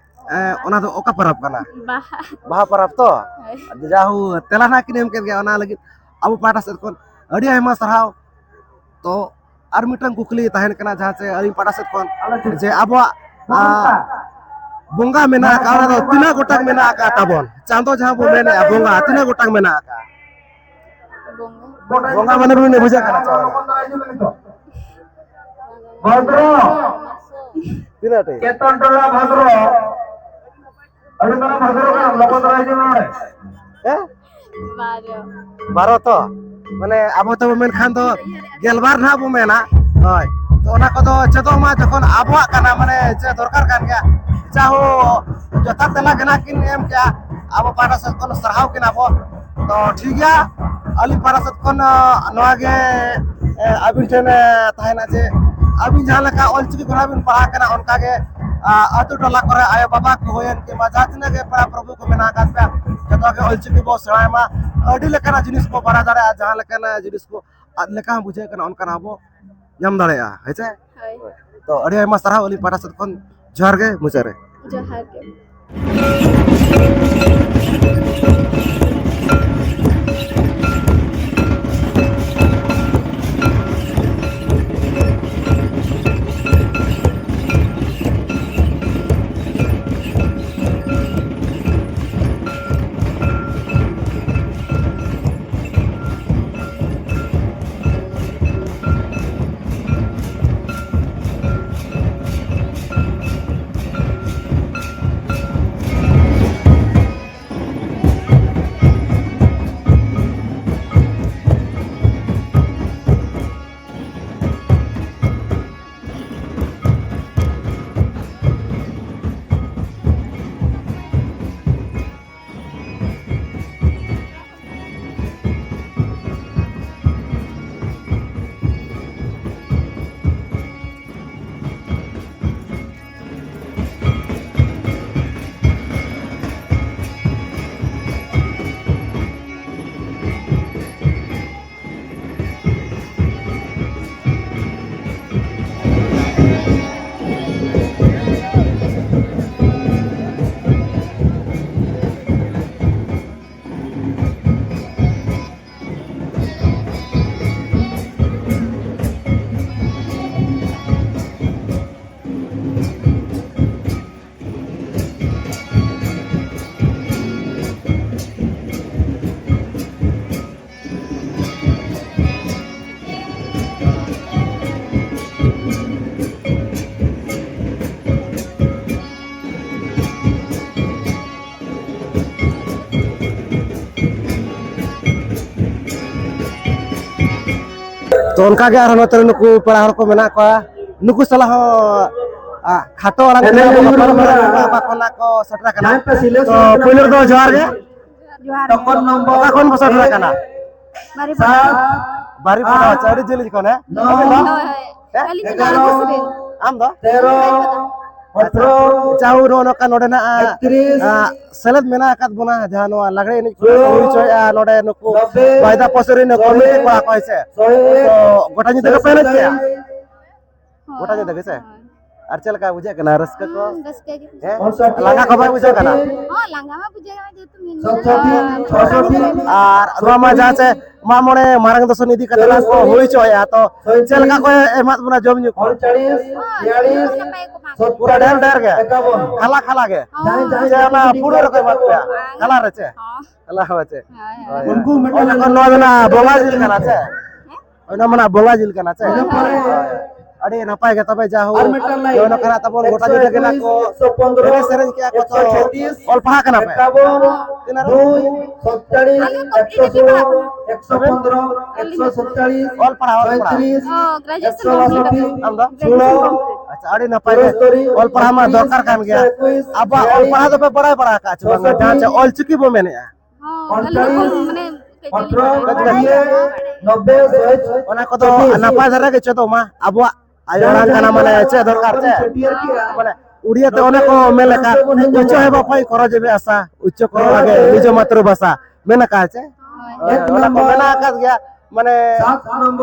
ᱮ, ᱚᱱᱟ ᱫᱚ ᱚᱠᱟ ᱯᱟᱨᱟᱵᱽ ᱠᱟᱱᱟ? ᱵᱟᱦᱟ᱾ ᱵᱟᱦᱟ ᱯᱟᱨᱟᱵᱽ ᱛᱚ? ᱦᱳᱭ᱾ ᱡᱟᱦᱳ, ᱛᱮᱞᱟ ᱱᱟᱜ ᱠᱤᱱ ᱮᱢ ᱠᱮᱫ ᱜᱮᱭᱟ, ᱚᱱᱟ ᱞᱟᱹᱜᱤᱫ ᱟᱵᱚ ᱯᱟᱦᱴᱟ ᱥᱮᱫ ᱠᱷᱚᱱ ᱟᱹᱰᱤ ᱟᱭᱢᱟ ᱥᱟᱨᱦᱟᱣ᱾ ᱛᱚ ᱟᱨ ᱢᱤᱫᱴᱟᱝ ᱠᱩᱠᱞᱤ ᱛᱟᱦᱮᱱ ᱠᱟᱱᱟ, ᱡᱟᱦᱟᱸ ᱪᱮ ᱟᱹᱞᱤᱧ ᱯᱟᱦᱴᱟ ᱥᱮᱫ ᱠᱷᱚᱱ, ᱡᱮ ᱟᱵᱚᱣᱟᱜ, ᱟ, ᱵᱚᱸᱜᱟ ᱢᱮᱱᱟᱜ ᱟᱠᱟᱫ, ᱚᱱᱟ ᱫᱚ ᱛᱤᱱᱟᱹᱜ ᱜᱚᱴᱟᱝ ᱢᱮᱱᱟᱜ ᱟᱠᱟᱫ ᱛᱟᱵᱚᱱ? ᱪᱟᱸᱫᱚ ᱡᱟᱦᱟᱸ ᱵᱚᱱ ᱢᱮᱱᱮᱫᱼᱟ, ᱵᱚᱸᱜᱟ ᱛᱤᱱᱟᱹᱜ ᱜᱚᱴᱟᱝ ᱢᱮᱱᱟᱜ ᱟᱠᱟᱫ? ᱵᱚᱸᱜᱟ᱾ ᱵᱚᱸᱜᱟ ᱢᱟᱱᱮ ᱵᱤᱱ ᱵᱩᱡᱷᱟᱹᱜ ᱠᱟᱱᱟ ᱪᱮ ᱵᱟᱝ? ᱵᱷᱚᱫᱨᱚ᱾ ᱛᱤᱱᱟᱹᱜ ᱴᱤ? ᱪᱮᱛᱚᱱ ᱴᱚᱞᱟ ᱵᱷᱚᱫᱨᱚ᱾ ᱟᱹᱰᱤ ᱢᱟᱨᱟᱝ ᱵᱷᱚᱫᱨᱚ ᱠᱟᱱᱟ, ᱞᱚᱵᱚ ᱫᱚ ᱦᱤᱡᱩᱜ ᱢᱮ ᱱᱚᱰᱮ᱾ ᱦᱮᱸ? ᱵᱟᱨᱚ᱾ ᱵᱟᱨᱚ ᱛᱚ? ᱢᱟᱱᱮ ᱟᱵᱚ ᱛᱮᱵᱚ ᱢᱮᱱᱠᱷᱟᱱ ᱫᱚ ᱜᱮᱞᱵᱟᱨ ᱱᱟᱦᱟᱜ ᱵᱚ ᱢᱮᱱᱟ᱾ ᱦᱳᱭ᱾ ᱛᱚ ᱚᱱᱟ ᱠᱚᱫᱚ ᱪᱮᱫᱚᱜ ᱢᱟ, ᱡᱚᱠᱷᱚᱱ ᱟᱵᱚᱣᱟᱜ ᱠᱟᱱᱟ, ᱢᱟᱱᱮ ᱪᱮᱫ ᱫᱚᱨᱠᱟᱨ ᱠᱟᱱ ᱜᱮᱭᱟ᱾ ᱡᱟᱦᱳ, ᱡᱚᱛᱷᱟᱛ ᱛᱮᱞᱟ ᱜᱮ ᱱᱟᱦᱟᱜ ᱠᱤᱱ ᱮᱢ ᱠᱮᱜᱼᱟ᱾ ᱟᱵᱚ ᱯᱟᱦᱴᱟ ᱥᱮᱫ ᱠᱷᱚᱱ ᱥᱟᱨᱦᱟᱣ ᱠᱤᱱᱟ ᱵᱚ᱾ ᱛᱚ ᱴᱷᱤᱠ ᱜᱮᱭᱟ, ᱟᱹᱞᱤᱧ ᱯᱟᱦᱴᱟ ᱥᱮᱫ ᱠᱷᱚᱱ, ᱟ, ᱱᱚᱣᱟ ᱜᱮ, ᱮ, ᱟᱹᱵᱤᱱ ᱴᱷᱮᱱ, ᱮ, ᱛᱟᱦᱮᱱᱟ ᱡᱮ ᱟᱹᱵᱤᱱ ᱡᱟᱦᱟᱸ ᱞᱮᱠᱟ ᱚᱞᱪᱤᱠᱤ ᱠᱷᱚᱱᱟᱜ ᱵᱤᱱ ᱯᱟᱲᱦᱟᱣ ᱠᱟᱱᱟ, ᱚᱱᱠᱟ ᱜᱮ, ᱟ, ᱟᱹᱛᱩ ᱴᱚᱞᱟ ᱠᱚᱨᱮ ᱟᱭᱳ ᱵᱟᱵᱟ ᱠᱚ ᱦᱩᱭᱮᱱ ᱠᱤᱝᱵᱟ ᱡᱟᱦᱟᱸ ᱛᱤᱱᱟᱹᱜ ᱜᱮ ᱯᱮᱲᱟ ᱯᱨᱚᱵᱷᱩ ᱠᱚ ᱢᱮᱱᱟᱜ ᱟᱠᱟᱫ ᱯᱮᱭᱟ, ᱡᱚᱛᱚ ᱜᱮ ᱚᱞᱪᱤᱠᱤ ᱵᱚ ᱥᱮᱬᱟᱭ ᱢᱟ, ᱟᱹᱰᱤ ᱞᱮᱠᱟᱱᱟᱜ ᱡᱤᱱᱤᱥ ᱵᱚ ᱵᱟᱲᱟᱭ ᱫᱟᱲᱮᱭᱟᱜᱼᱟ, ᱡᱟᱦᱟᱸ ᱞᱮᱠᱟᱱᱟᱜ ᱡᱤᱱᱤᱥ ᱠᱚ ᱟᱫ ᱞᱮᱠᱟ ᱦᱚᱸ ᱵᱩᱡᱷᱟᱹᱜ ᱠᱟᱱᱟ, ᱚᱱᱠᱟᱱᱟᱜ ᱦᱚᱸ ᱵᱚ ᱧᱟᱢ ᱫᱟᱲᱮᱭᱟᱜᱼᱟ, ᱦᱮᱸ ᱥᱮ? ᱦᱳᱭ᱾ ᱛᱚ ᱟᱹᱰᱤ ᱟᱭᱢᱟ ᱥᱟᱨᱦᱟᱣ ᱟᱹᱞᱤᱧ ᱯᱟᱦᱴᱟ ᱥᱮᱫ ᱠᱷᱚᱱ, ᱡᱚᱦᱟᱨ ᱜᱮ ᱢᱩᱪᱟᱹᱫ ᱨᱮ᱾ ᱡᱚᱦᱟᱨ ᱜᱮ᱾ ᱛᱚ, ᱚᱱᱠᱟ ᱜᱮ ᱟᱨᱦᱚᱸ ᱱᱚᱛᱮ ᱨᱮ ᱱᱩᱠᱩ ᱯᱮᱲᱟ ᱦᱚᱲ ᱠᱚ ᱢᱮᱱᱟᱜ ᱠᱚᱣᱟ, ᱱᱩᱠᱩ ᱥᱟᱞᱟᱜ ᱦᱚᱸ, ᱟ, ᱠᱷᱟᱴᱚ ᱟᱲᱟᱝ ᱛᱮ ᱮᱱᱮᱡ ᱟᱵᱚ ᱦᱩᱭᱩᱜ ᱜᱟᱯᱟᱞ ᱢᱟᱨᱟᱣ ᱠᱟᱱᱟ᱾ ᱦᱩᱭᱩᱜᱼᱟ, ᱚᱠᱟ ᱠᱷᱚᱱᱟᱜ ᱠᱚ ᱥᱮᱴᱮᱨ ᱟᱠᱟᱱᱟ᱾ ᱡᱟᱦᱟᱸᱭ ᱯᱮ ᱥᱤᱞᱟᱹ ᱛᱚ, ᱥᱤᱞᱟᱹ ᱯᱳᱭᱞᱳ ᱨᱮᱫᱚ ᱡᱚᱦᱟᱨ ᱜᱮ᱾ ᱡᱚᱦᱟᱨ ᱜᱮ᱾ ᱛᱚᱠᱚᱱ ᱱᱚᱢᱵᱚᱨ ᱚᱠᱟ ᱠᱷᱚᱱ ᱵᱚ ᱥᱮᱴᱮᱨ ᱟᱠᱟᱱᱟ? ᱵᱟᱨᱤᱯᱟᱫᱟ᱾ ᱥᱟᱛ, ᱵᱟᱨᱤᱯᱟᱫᱟ, ᱟᱪᱪᱷᱟ, ᱟᱹᱰᱤ ᱡᱤᱞᱤᱧ ᱠᱷᱚᱱ, ᱦᱮᱸ? ᱱᱚ, ᱟᱹᱵᱤᱱ ᱫᱚ? ᱦᱳᱭ, ᱦᱳᱭ᱾ ᱦᱮᱸ? ᱟᱹᱞᱤᱧ ᱫᱚ ᱮᱜᱟᱨᱚ, ᱱᱟᱨᱟᱭᱚᱱᱯᱩᱨ ᱥᱮᱫ ᱨᱮᱱ᱾ ᱟᱢ ᱫᱚ? ᱛᱮᱨᱚ, ᱟᱪᱪᱷᱟ᱾ ᱟᱴᱷᱨᱚ, ᱡᱟᱦᱳ, ᱱᱚᱜᱼᱚ ᱱᱚᱝᱠᱟ ᱱᱚᱰᱮᱱᱟᱜ, ᱮᱠᱛᱨᱤᱥ, ᱟ, ᱥᱮᱞᱮᱫ ᱢᱮᱱᱟᱜ ᱟᱠᱟᱫ ᱵᱚᱱᱟ, ᱡᱟᱦᱟᱸ ᱱᱚᱣᱟ ᱞᱟᱜᱽᱲᱮ ᱮᱱᱮᱡ ᱠᱚ ᱥᱳᱞᱳ, ᱦᱩᱭ ᱦᱚᱪᱚᱭᱮᱫᱼᱟ ᱱᱚᱰᱮ ᱱᱩᱠᱩ ᱱᱚᱵᱵᱳᱭ, ᱵᱟᱭᱫᱟ ᱯᱟᱹᱥᱩᱨᱤ ᱱᱩᱠᱩ ᱥᱚᱭ ᱠᱚᱢᱤᱴᱤ ᱮᱠ, ᱠᱚᱲᱟ ᱠᱚ, ᱦᱮᱸ ᱥᱮ? ᱥᱚᱭ ᱮᱠ, ᱛᱚ, ᱜᱚᱴᱟ ᱧᱤᱫᱟᱹ ᱥᱚᱭ ᱜᱮᱯᱮ ᱮᱱᱮᱡ ᱠᱮᱜᱼᱟ? ᱥᱟᱛᱟᱭᱤᱥ, ᱜᱚᱴᱟ ᱧᱤᱫᱟᱹ ᱜᱮ ᱥᱮ? ᱦᱳᱭ᱾ ᱟᱨ ᱪᱮᱫ ᱞᱮᱠᱟ ᱵᱩᱡᱷᱟᱹᱜ ᱠᱟᱱᱟ? ᱨᱟᱹᱥᱠᱟᱹ ᱠᱚ? ᱦᱩᱸ, ᱨᱟᱹᱥᱠᱟᱹ ᱜᱮ ᱵᱩᱡᱷᱟᱹᱜ ᱦᱮᱸ? ᱠᱟᱱᱟ᱾ ᱞᱟᱸᱜᱟ ᱠᱚ ᱵᱟᱭ ᱵᱩᱡᱷᱟᱹᱜ ᱠᱟᱱᱟ? ᱦᱚᱸ, ᱞᱟᱸᱜᱟ ᱢᱟ ᱵᱩᱡᱷᱟᱹᱜ ᱠᱟᱱᱟ, ᱡᱮᱦᱮᱛᱩ ᱢᱮᱱ ᱥᱚᱛᱥᱚᱴᱤ, ᱫᱟᱲᱮᱭᱟᱜᱼᱟ᱾ ᱪᱷᱚᱥᱚᱴᱤ, ᱟᱨ ᱱᱚᱣᱟ ᱢᱟ ᱡᱟᱦᱟᱸ ᱪᱮ ᱢᱟᱜ ᱢᱚᱬᱮ ᱢᱟᱨᱟᱝ ᱫᱚᱥᱚᱱ ᱤᱫᱤ ᱠᱟᱛᱮ ᱞᱟᱝ ᱠᱚ ᱦᱩᱭ ᱦᱚᱪᱚᱭᱮᱫᱼᱟ, ᱛᱚ ᱪᱮᱫ ᱞᱮᱠᱟ ᱠᱚ ᱮᱢᱟᱫ ᱵᱚᱱᱟ ᱡᱚᱢ ᱧᱩ ᱠᱚ? ᱦᱚᱸ, ᱡᱚᱢ ᱧᱩ ᱠᱚ ᱱᱟᱯᱟᱭ ᱜᱮᱠᱚ ᱮᱢᱟ ᱠᱚ ᱯᱩᱨᱟᱹ ᱰᱷᱮᱨ ᱰᱷᱮᱨ ᱜᱮ? ᱦᱚᱸ᱾ ᱠᱷᱟᱞᱟ ᱠᱷᱟᱞᱟ ᱜᱮ? ᱦᱚᱸ᱾ ᱥᱮ ᱚᱱᱟ ᱯᱩᱨᱟᱹ ᱨᱮᱠᱚ ᱮᱢᱟᱫ ᱯᱮᱭᱟ? ᱵᱟᱝᱟ᱾ ᱠᱷᱟᱞᱟ ᱨᱮ ᱪᱮ? ᱦᱚᱸ᱾ ᱠᱷᱟᱞᱟ ᱦᱚᱸ ᱪᱮ? ᱦᱳᱭ, ᱦᱳᱭ᱾ ᱦᱳᱭ᱾ ᱩᱱᱠᱩ ᱢᱤᱫᱴᱟᱝ ᱚᱱᱟ ᱠᱷᱚᱱ ᱱᱚᱣᱟ ᱫᱚ ᱱᱟᱜ ᱵᱚᱸᱜᱟ ᱡᱤᱞ ᱠᱟᱱᱟ ᱪᱮ? ᱦᱮᱸ? ᱚᱱᱟ ᱢᱟ ᱱᱟᱜ ᱵᱚᱸᱜᱟ ᱡᱤᱞ ᱠᱟᱱᱟ ᱪᱮ? ᱦᱳᱭ, ᱦᱳᱭ, ᱦᱳᱭ᱾ ᱟᱹᱰᱤ ᱱᱟᱯᱟᱭ ᱜᱮ ᱛᱚᱵᱮ, ᱡᱟ ᱦᱳ, ᱟᱨ ᱢᱤᱫᱴᱟᱝ ᱞᱟᱭᱤᱱ, ᱱᱚᱜᱼᱚᱭ ᱱᱚᱝᱠᱟ ᱱᱟᱜ ᱛᱟᱵᱚᱱ ᱜᱚᱴᱟ ᱧᱤᱫᱟᱹ ᱜᱮ ᱱᱟᱜ ᱠᱚ ᱮᱠᱥᱚ ᱮᱠᱩᱥ, ᱮᱠᱥᱚ ᱯᱚᱱᱫᱽᱨᱚ, ᱮᱱᱮᱡ ᱥᱮᱨᱮᱧ ᱠᱮᱜᱼᱟ ᱠᱚ ᱛᱚ᱾ ᱮᱠᱥᱚ ᱪᱷᱚᱛᱤᱥ, ᱚᱞ ᱯᱟᱲᱦᱟᱣ ᱠᱟᱱᱟ ᱯᱮ? ᱮᱠᱟᱵᱚᱱ, ᱫᱩᱭ, ᱥᱚᱛᱪᱟᱲᱤᱥ, ᱟᱞᱮ ᱠᱚ ᱮᱠᱥᱚ ᱥᱳᱞᱳ, ᱮᱠᱥᱚ ᱯᱚᱱᱫᱽᱨᱚ, ᱮᱠᱥᱚ ᱥᱚᱛᱪᱟᱲᱤᱥ, ᱚᱞ ᱯᱟᱲᱦᱟᱣ, ᱚᱞ ᱯᱟᱲᱦᱟᱣ᱾ ᱯᱚᱸᱭᱛᱨᱤᱥ, ᱚ, graduation ᱮᱠᱥᱚ ᱵᱟᱥᱚᱴᱴᱤ, complete ᱟᱠᱟᱫᱟ᱾ ᱟᱢ ᱫᱚ? ᱪᱩᱲᱟᱹ, ᱟᱪᱪᱷᱟ, ᱟᱹᱰᱤ ᱱᱟᱯᱟᱭ ᱜᱮ᱾ ᱪᱩᱲᱟᱹ ᱥᱛᱚᱨᱤ, ᱚᱞ ᱯᱟᱲᱦᱟᱣ ᱢᱟ ᱫᱚᱨᱠᱟᱨ ᱠᱟᱱ ᱜᱮᱭᱟ᱾ ᱮᱠᱥᱚ ᱮᱠᱩᱥ, ᱟᱵᱚᱣᱟᱜ ᱚᱞ ᱯᱟᱲᱦᱟᱣ ᱫᱚᱯᱮ ᱵᱟᱲᱟᱭ ᱵᱟᱲᱟ ᱟᱠᱟᱫᱼᱟ ᱪᱮ ᱵᱟᱝ? ᱪᱷᱚᱥᱚᱴᱴᱤ, ᱡᱟᱦᱟᱸ ᱪᱮ ᱚᱞ ᱪᱤᱠᱤ ᱵᱚ ᱢᱮᱱᱮᱫᱼᱟ᱾ ᱦᱚᱸ, ᱟᱹᱞᱤᱧ ᱫᱚ ᱚᱲᱛᱟᱞᱤᱥ, ᱢᱟᱱᱮ ᱠᱟᱹᱡ ᱠᱟᱹᱡ ᱟᱴᱷᱨᱚ, ᱞᱤᱧ ᱵᱟᱲᱟᱭᱟ᱾ ᱱᱚᱵᱵᱳᱭ, ᱥᱚᱭ, ᱚᱱᱟ ᱠᱚᱫᱚ ᱪᱷᱚᱛᱤᱥ᱾ ᱱᱟᱯᱟᱭ ᱫᱷᱟᱨᱟ ᱜᱮ ᱪᱮᱫᱚᱜ ᱢᱟ᱾ ᱟᱵᱚᱣᱟᱜ ᱟᱭᱳ ᱟᱲᱟᱝ ᱠᱟᱱᱟ, ᱢᱟᱱᱮ ᱪᱮᱫ ᱫᱚᱨᱠᱟᱨ ᱪᱮ? ᱢᱟᱱᱮ ᱩᱲᱤᱭᱟ ᱛᱮ ᱚᱱᱮ ᱠᱚ ᱢᱮᱱ ᱞᱮᱠᱟ, ᱩᱪᱪᱚ ᱦᱮᱵᱟ ᱯᱷᱟᱭ ᱠᱚᱨᱚ ᱡᱮᱵᱮ ᱟᱥᱟ, ᱩᱪᱪᱚ ᱠᱚᱨᱚ ᱟᱜᱮ ᱱᱤᱡᱚ ᱢᱟᱛᱨᱤ ᱵᱷᱟᱥᱟ ᱢᱮᱱ ᱟᱠᱟᱫ ᱪᱮ? ᱦᱳᱭ᱾ ᱦᱳᱭ, ᱚᱱᱟ ᱠᱚ ᱢᱮᱱᱟᱜ ᱟᱠᱟᱫ ᱜᱮᱭᱟ, ᱢᱟᱱᱮ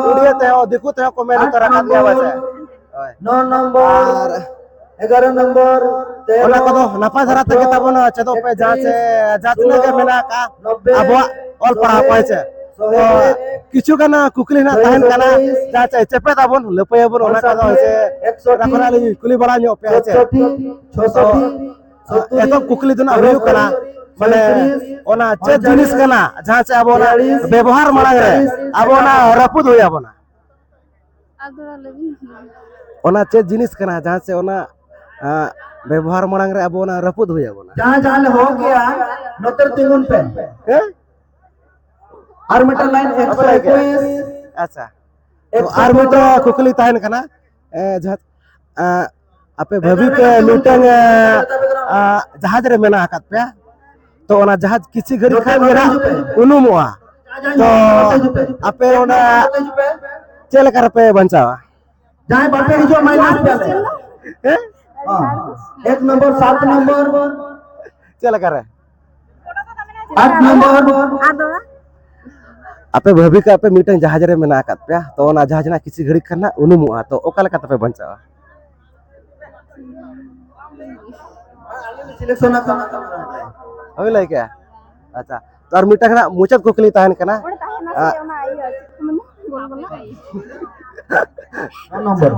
ᱩᱲᱤᱭᱟ ᱛᱮᱦᱚᱸ, ᱫᱤᱠᱩ ᱛᱮᱦᱚᱸ ᱠᱚ ᱢᱮᱱ ᱩᱛᱟᱹᱨ ᱟᱠᱟᱫ ᱜᱮᱭᱟ ᱯᱟᱪᱮ? ᱦᱳᱭ᱾ ᱱᱚ ᱱᱚᱢᱵᱚᱨ, ᱟᱨ ᱮᱜᱟᱨᱚ ᱱᱚᱢᱵᱚᱨ, ᱛᱮᱨᱚ, ᱚᱱᱟ ᱠᱚᱫᱚ ᱱᱟᱯᱟᱭ ᱫᱷᱟᱨᱟ ᱛᱮᱜᱮ ᱛᱟᱵᱚᱱ ᱪᱮᱫᱚᱜ ᱯᱮ, ᱡᱟᱦᱟᱸ ᱪᱮ, ᱡᱟᱦᱟᱸ ᱛᱤᱱᱟᱹᱜ ᱜᱮ ᱢᱮᱱᱟᱜ ᱟᱠᱟᱫ ᱟᱵᱚᱣᱟᱜ ᱚᱞ ᱯᱟᱲᱦᱟᱣ ᱠᱚ, ᱦᱮᱸ ᱪᱮ? ᱛᱚ, ᱠᱤᱪᱷᱩ ᱜᱟᱱ ᱠᱩᱠᱞᱤ ᱱᱟᱜ ᱛᱟᱦᱮᱱ ᱠᱟᱱᱟ, ᱡᱟᱦᱟᱸ ᱪᱮ ᱪᱮᱯᱮᱫ ᱟᱵᱚᱱ, ᱞᱟᱹᱯᱟᱹᱭ ᱟᱵᱚᱱ, ᱚᱱᱟ ᱠᱚᱫᱚ ᱦᱚᱭ ᱥᱮ ᱚᱱᱟ ᱠᱷᱚᱱᱟᱜ ᱞᱤᱧ ᱠᱩᱞᱤ ᱵᱟᱲᱟ ᱧᱚᱜ ᱯᱮᱭᱟ, ᱦᱮᱸ ᱪᱮ? ᱛᱚ, ᱮᱛᱚᱦᱚᱵ ᱠᱩᱠᱞᱤ ᱫᱚ ᱱᱟᱜ ᱦᱩᱭᱩᱜ ᱠᱟᱱᱟ, ᱢᱟᱱᱮ, ᱚᱱᱟ ᱪᱮᱫ ᱡᱤᱱᱤᱥ ᱠᱟᱱᱟ, ᱡᱟᱦᱟᱸ ᱪᱮ ᱟᱵᱚ ᱚᱱᱟ ᱵᱮᱵᱚᱦᱟᱨ ᱢᱟᱲᱟᱝ ᱨᱮ ᱟᱵᱚ ᱚᱱᱟ ᱨᱟᱹᱯᱩᱫ ᱦᱩᱭ ᱟᱵᱚᱱᱟ? ᱟᱨ ᱫᱚᱦᱲᱟ ᱞᱟᱹᱭ ᱵᱤᱱ᱾ ᱚᱱᱟ ᱪᱮᱫ ᱡᱤᱱᱤᱥ ᱠᱟᱱᱟ, ᱡᱟᱦᱟᱸ ᱪᱮ ᱚᱱᱟ, ᱟᱸ, ᱵᱮᱵᱚᱦᱟᱨ ᱢᱟᱲᱟᱝ ᱨᱮ ᱟᱵᱚ ᱚᱱᱟ ᱨᱟᱹᱯᱩᱫ ᱦᱩᱭ ᱟᱵᱚᱱᱟ? ᱡᱟᱦᱟᱸ ᱡᱟᱦᱟᱸ ᱞᱮ ᱦᱚᱦᱚ ᱠᱮᱜᱼᱟ, ᱱᱚᱛᱮ ᱨᱮ ᱛᱤᱸᱜᱩᱱ ᱯᱮ᱾ ᱦᱮᱸ? ᱟᱨ ᱢᱤᱫᱴᱟᱝ ᱞᱟᱭᱤᱱ, ᱟᱵᱚ ᱞᱟᱹᱭ ᱠᱮᱜᱼᱟ᱾ ᱮᱠᱥᱚ ᱮᱠᱩᱥ᱾ ᱟᱪᱪᱷᱟ᱾ ᱛᱚ, ᱟᱨ ᱢᱤᱫᱴᱟᱝ ᱠᱩᱠᱞᱤ ᱛᱟᱦᱮᱱ ᱠᱟᱱᱟ, ᱮ, ᱡᱟᱦᱟᱸ, ᱮ, ᱟᱯᱮ ᱵᱷᱟᱹᱵᱤ ᱯᱮ ᱢᱤᱫᱴᱟᱝ, ᱮ, ᱟ, ᱡᱟᱦᱟᱡᱽ ᱨᱮ ᱢᱮᱱᱟᱜ ᱟᱠᱟᱫ ᱯᱮᱭᱟ, ᱛᱚ ᱚᱱᱟ ᱡᱟᱦᱟᱡᱽ ᱠᱤᱪᱷᱩ ᱜᱷᱟᱹᱲᱤ ᱠᱷᱟᱱ ᱜᱮ ᱱᱟᱜ ᱩᱱᱩᱢᱚᱜᱼᱟ, ᱛᱚ ᱟᱯᱮ ᱚᱱᱟ ᱪᱮᱫ ᱞᱮᱠᱟ ᱨᱮᱯᱮ ᱵᱟᱧᱪᱟᱣᱟ? ᱡᱟᱦᱟᱸᱭ ᱵᱟᱯᱮ ᱦᱤᱡᱩᱜᱼᱟ, ᱢᱟᱭᱱᱟᱥ ᱯᱮᱭᱟᱞᱮ᱾ ᱦᱮᱸ? ᱦᱚᱸ᱾ ᱮᱠ ᱱᱚᱢᱵᱚᱨ, ᱥᱟᱛ ᱱᱚᱢᱵᱚᱨ᱾ ᱪᱮᱫ ᱞᱮᱠᱟ ᱨᱮ? ᱟᱴ ᱱᱚᱢᱵᱚᱨ᱾ ᱟᱫᱚ ᱟᱯᱮ ᱵᱷᱟᱹᱵᱤ ᱠᱟᱜ ᱯᱮ, ᱢᱤᱫᱴᱟᱝ ᱡᱟᱦᱟᱡᱽ ᱨᱮ ᱢᱮᱱᱟᱜ ᱟᱠᱟᱫ ᱯᱮᱭᱟ, ᱛᱚ ᱚᱱᱟ ᱡᱟᱦᱟᱡᱽ ᱨᱮᱱᱟᱜ ᱠᱤᱪᱷᱩ ᱜᱷᱟᱹᱲᱤᱡ ᱠᱷᱟᱱ ᱱᱟᱜ ᱩᱱᱩᱢᱚᱜᱼᱟ, ᱛᱚ ᱚᱠᱟ ᱞᱮᱠᱟ ᱛᱮᱯᱮ ᱵᱟᱧᱪᱟᱣᱟ? ᱦᱳᱭ, ᱞᱟᱹᱭ ᱠᱮᱜᱼᱟ᱾ ᱟᱪᱪᱷᱟ, ᱛᱚ ᱟᱨ ᱢᱤᱫᱴᱟᱝ ᱱᱟᱜ ᱢᱩᱪᱟᱹᱫ ᱠᱩᱠᱞᱤ ᱛᱟᱦᱮᱱ ᱠᱟᱱᱟ᱾ ᱚᱸᱰᱮ ᱛᱟᱦᱮᱱᱟ ᱥᱮ ᱟ- ᱚᱱᱟ ᱤᱭᱟᱹ, ᱪᱮᱫ ᱠᱚ ᱢᱮᱱᱟ? ᱜᱚᱞᱜᱚᱞᱟ?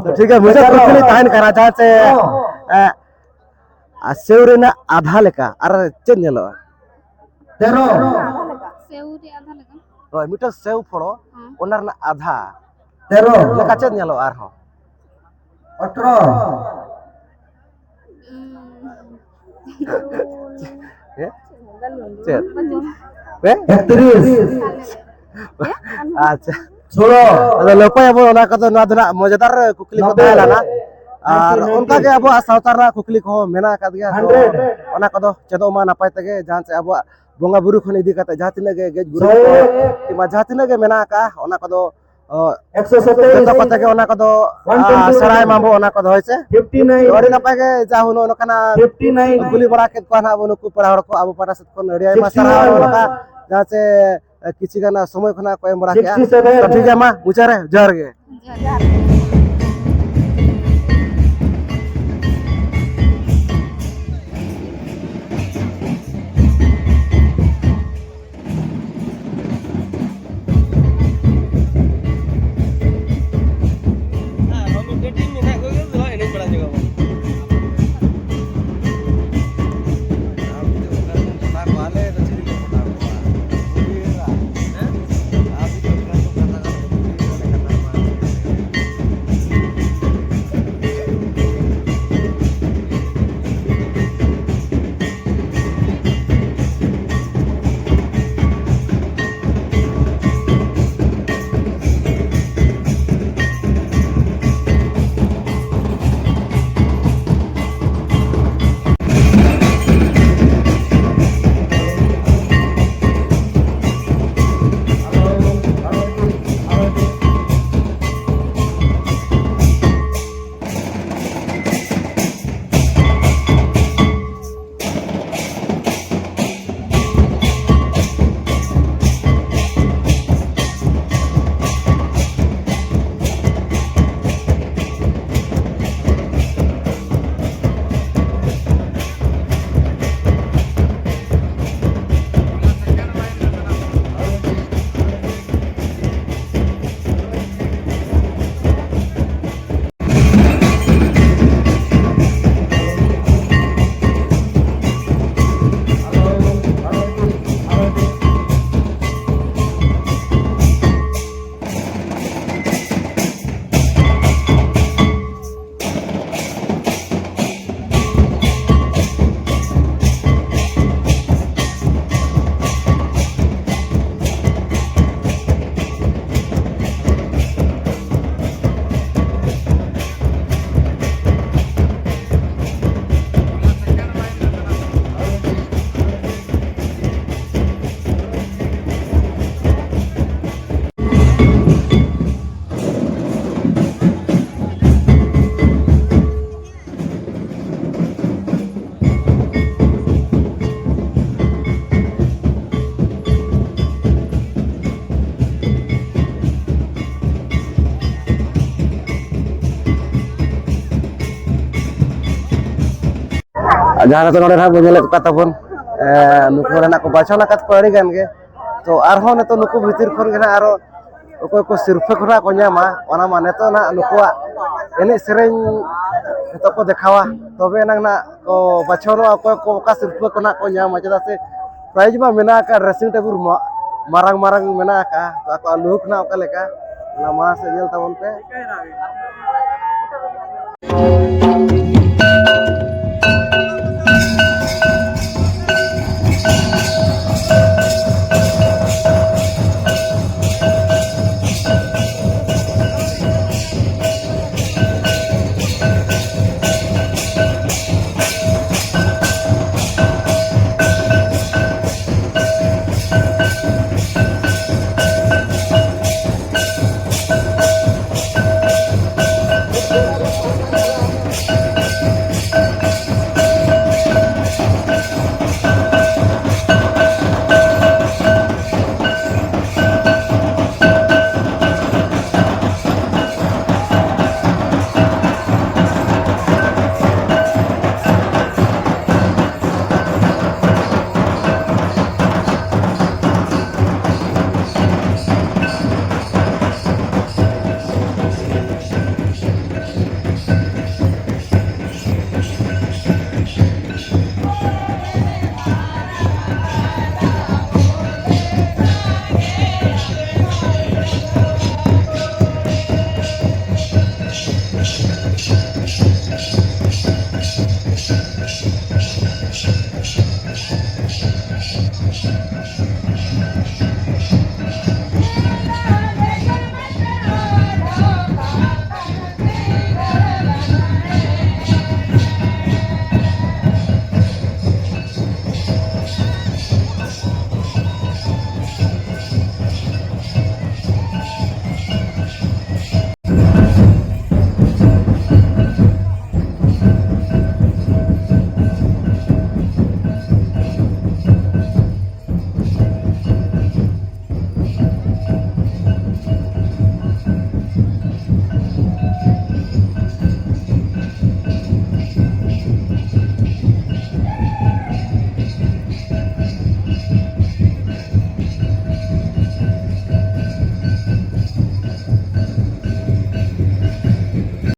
ᱛᱚ ᱴᱷᱤᱠ ᱜᱮᱭᱟ, ᱢᱩᱪᱟᱹᱫ ᱠᱩᱠᱞᱤ ᱛᱟᱦᱮᱱ ᱠᱟᱱᱟ, ᱡᱟᱦᱟᱸ ᱪᱮ, ᱦᱚᱸ᱾ ᱮ, ᱟᱨ ᱥᱮᱣ ᱨᱮᱱᱟᱜ ᱟᱫᱷᱟ ᱞᱮᱠᱟ ᱟᱨ ᱪᱮᱫ ᱧᱮᱞᱚᱜᱼᱟ? ᱛᱮᱨᱚ᱾ ᱥᱮᱣ ᱨᱮ ᱟᱫᱷᱟ ᱞᱮᱠᱟ? ᱦᱳᱭ, ᱢᱤᱫᱴᱟᱝ ᱥᱮᱣ ᱯᱷᱚᱲᱚ, ᱦᱮᱸ᱾ ᱚᱱᱟ ᱨᱮᱱᱟᱜ ᱟᱫᱷᱟ᱾ ᱛᱮᱨᱚ᱾ ᱞᱮᱠᱟ ᱪᱮᱫ ᱧᱮᱞᱚᱜᱼᱟ ᱟᱨᱦᱚᱸ? ᱟᱴᱷᱨᱚ᱾ ᱦᱮᱸ? ᱪᱮᱫ? ᱦᱮᱸ? ᱮᱠᱛᱨᱤᱥ᱾ ᱟᱪᱪᱷᱟ᱾ ᱥᱳᱞᱳ᱾ ᱟᱫᱚ ᱞᱟᱹᱯᱟᱹᱭ ᱟᱵᱚ ᱚᱱᱟ ᱠᱚᱫᱚ, ᱱᱚᱣᱟ ᱫᱚ ᱱᱟᱜ ᱢᱚᱡᱮᱫᱟᱨ ᱠᱩᱠᱞᱤ ᱠᱚ ᱛᱟᱦᱮᱸ ᱞᱮᱱᱟ᱾ ᱟᱨ ᱚᱱᱠᱟ ᱜᱮ ᱟᱵᱚᱣᱟᱜ ᱥᱟᱶᱛᱟ ᱨᱮᱱᱟᱜ ᱠᱩᱠᱞᱤ ᱠᱚᱦᱚᱸ ᱢᱮᱱᱟᱜ ᱟᱠᱟᱫ ᱜᱮᱭᱟ, ᱛᱚ ᱚᱱᱟ ᱠᱚᱫᱚ ᱪᱮᱫᱚᱜ ᱢᱟ ᱱᱟᱯᱟᱭ ᱛᱮᱜᱮ, ᱡᱟᱦᱟᱸ ᱪᱮ ᱟᱵᱚᱣᱟᱜ ᱵᱚᱸᱜᱟ ᱵᱩᱨᱩ ᱠᱷᱚᱱ ᱤᱫᱤ ᱠᱟᱛᱮ ᱡᱟᱦᱟᱸ ᱛᱤᱱᱟᱹᱜ ᱜᱮ ᱜᱮᱡ ᱜᱩᱨᱤᱡ ᱠᱚ ᱠᱤᱝᱵᱟ ᱡᱟᱦᱟᱸ ᱛᱤᱱᱟᱹᱜ ᱜᱮ ᱢᱮᱱᱟᱜ ᱟᱠᱟᱫᱼᱟ, ᱚᱱᱟ ᱠᱚᱫᱚ, ᱚ, ᱡᱚᱛᱚ ᱠᱚᱛᱮ ᱜᱮ ᱚᱱᱟ ᱠᱚᱫᱚ, ᱟ, ᱥᱮᱬᱟᱭ ᱢᱟᱵᱚ ᱚᱱᱟ ᱠᱚᱫᱚ, ᱦᱳᱭ ᱥᱮ? ᱛᱚ, ᱟᱹᱰᱤ ᱱᱟᱯᱟᱭ ᱜᱮ ᱡᱟ ᱦᱩᱱᱟᱹᱝ ᱱᱚᱝᱠᱟᱱᱟᱜ ᱠᱩᱞᱤ ᱵᱟᱲᱟ ᱠᱮᱫ ᱠᱚᱣᱟ ᱱᱟᱦᱟᱜ ᱵᱚ ᱱᱩᱠᱩ ᱯᱮᱲᱟ ᱦᱚᱲ ᱠᱚ, ᱟᱵᱚ ᱯᱟᱦᱴᱟ ᱥᱮᱫ ᱠᱷᱚᱱ ᱟᱹᱰᱤ ᱟᱭᱢᱟ ᱥᱟᱨᱦᱟᱣ ᱱᱚᱝᱠᱟ ᱡᱟᱦᱟᱸ ᱪᱮ ᱠᱤᱪᱷᱩ ᱜᱟᱱ ᱥᱚᱢᱚᱭ ᱠᱷᱚᱱᱟᱜ ᱠᱚ ᱮᱢ ᱵᱟᱲᱟ ᱠᱮᱜᱼᱟ᱾ ᱛᱚ, ᱴᱷᱤᱠ ᱜᱮᱭᱟ, ᱢᱟ ᱢᱩᱪᱟᱹᱫ ᱨᱮ ᱡᱚᱦᱟᱨ ᱜᱮ᱾ ᱡᱚᱦᱟᱨ᱾ ᱟᱨᱦᱚᱸ ᱢᱤᱫᱴᱮᱱ ᱴᱤᱢ ᱢᱮᱱᱟᱜ ᱠᱚᱜᱮ, ᱫᱚ ᱮᱱᱮᱡ ᱵᱟᱲᱟ ᱧᱚᱜ ᱟᱵᱚᱱ᱾ ᱟᱢ ᱡᱩᱫᱤ ᱚᱱᱠᱟ ᱠᱚ ᱯᱚᱴᱟᱣ ᱠᱚᱣᱟ, ᱟᱞᱮ ᱫᱚ ᱪᱤᱞᱤ ᱠᱚ ᱯᱚᱴᱟᱣ ᱠᱚᱣᱟ? ᱦᱮᱸ? ᱟᱢ ᱡᱩᱫᱤ ᱚᱱᱠᱟ ᱠᱚ ᱠᱟᱛᱷᱟ ᱠᱟᱱᱟ, ᱠᱟᱛᱷᱟ ᱢᱟ᱾ ᱡᱟᱦᱟᱸ ᱱᱤᱛᱚᱜ ᱱᱚᱰᱮ ᱱᱟᱦᱟᱜ ᱵᱚᱱ ᱧᱮᱞᱮᱫ ᱠᱚ ᱛᱟᱵᱚᱱ, ᱮ, ᱱᱩᱠᱩ ᱱᱚᱰᱮ ᱱᱟᱜ ᱠᱚ ᱵᱟᱪᱷᱚᱱ ᱟᱠᱟᱫ ᱠᱚᱣᱟ ᱟᱹᱰᱤ ᱜᱟᱱ ᱜᱮ᱾ ᱛᱚ ᱟᱨᱦᱚᱸ ᱱᱤᱛᱚᱜ ᱱᱩᱠᱩ ᱵᱷᱤᱛᱤᱨ ᱠᱷᱚᱱ ᱜᱮ ᱱᱟᱜ ᱟᱨᱚ ᱚᱠᱚᱭ ᱠᱚ ᱥᱤᱨᱯᱷᱟᱹ ᱠᱚ ᱱᱟᱜ ᱠᱚ ᱧᱟᱢᱟ, ᱚᱱᱟ ᱢᱟ ᱱᱤᱛᱚᱜ ᱱᱟᱜ ᱱᱩᱠᱩᱣᱟᱜ ᱮᱱᱮᱡ ᱥᱮᱨᱮᱧ ᱱᱤᱛᱚᱜ ᱠᱚ ᱫᱮᱠᱷᱟᱣᱟ, ᱛᱚᱵᱮ ᱮᱱᱟᱝ ᱱᱟᱜ ᱠᱚ ᱵᱟᱪᱷᱚᱱᱚᱜᱼᱟ ᱚᱠᱚᱭ ᱠᱚ ᱚᱠᱟ ᱥᱤᱨᱯᱷᱟᱹ ᱠᱚ ᱱᱟᱜ ᱠᱚ ᱧᱟᱢᱟ, ᱪᱮᱫᱟᱜ ᱥᱮ prize ᱢᱟ ᱢᱮᱱᱟᱜ ᱟᱠᱟᱫ dressing table ᱢᱟ ᱢᱟᱨᱟᱝ ᱢᱟᱨᱟᱝ ᱢᱮᱱᱟᱜ ᱟᱠᱟᱫ, ᱛᱚ ᱟᱠᱚᱣᱟᱜ ᱞᱩᱠ ᱱᱟᱜ ᱚᱠᱟ ᱞᱮᱠᱟ, ᱚᱱᱟ ᱢᱟᱲᱟᱝ ᱥᱮᱫ ᱧᱮᱞ ᱛᱟᱵᱚᱱ ᱯᱮ᱾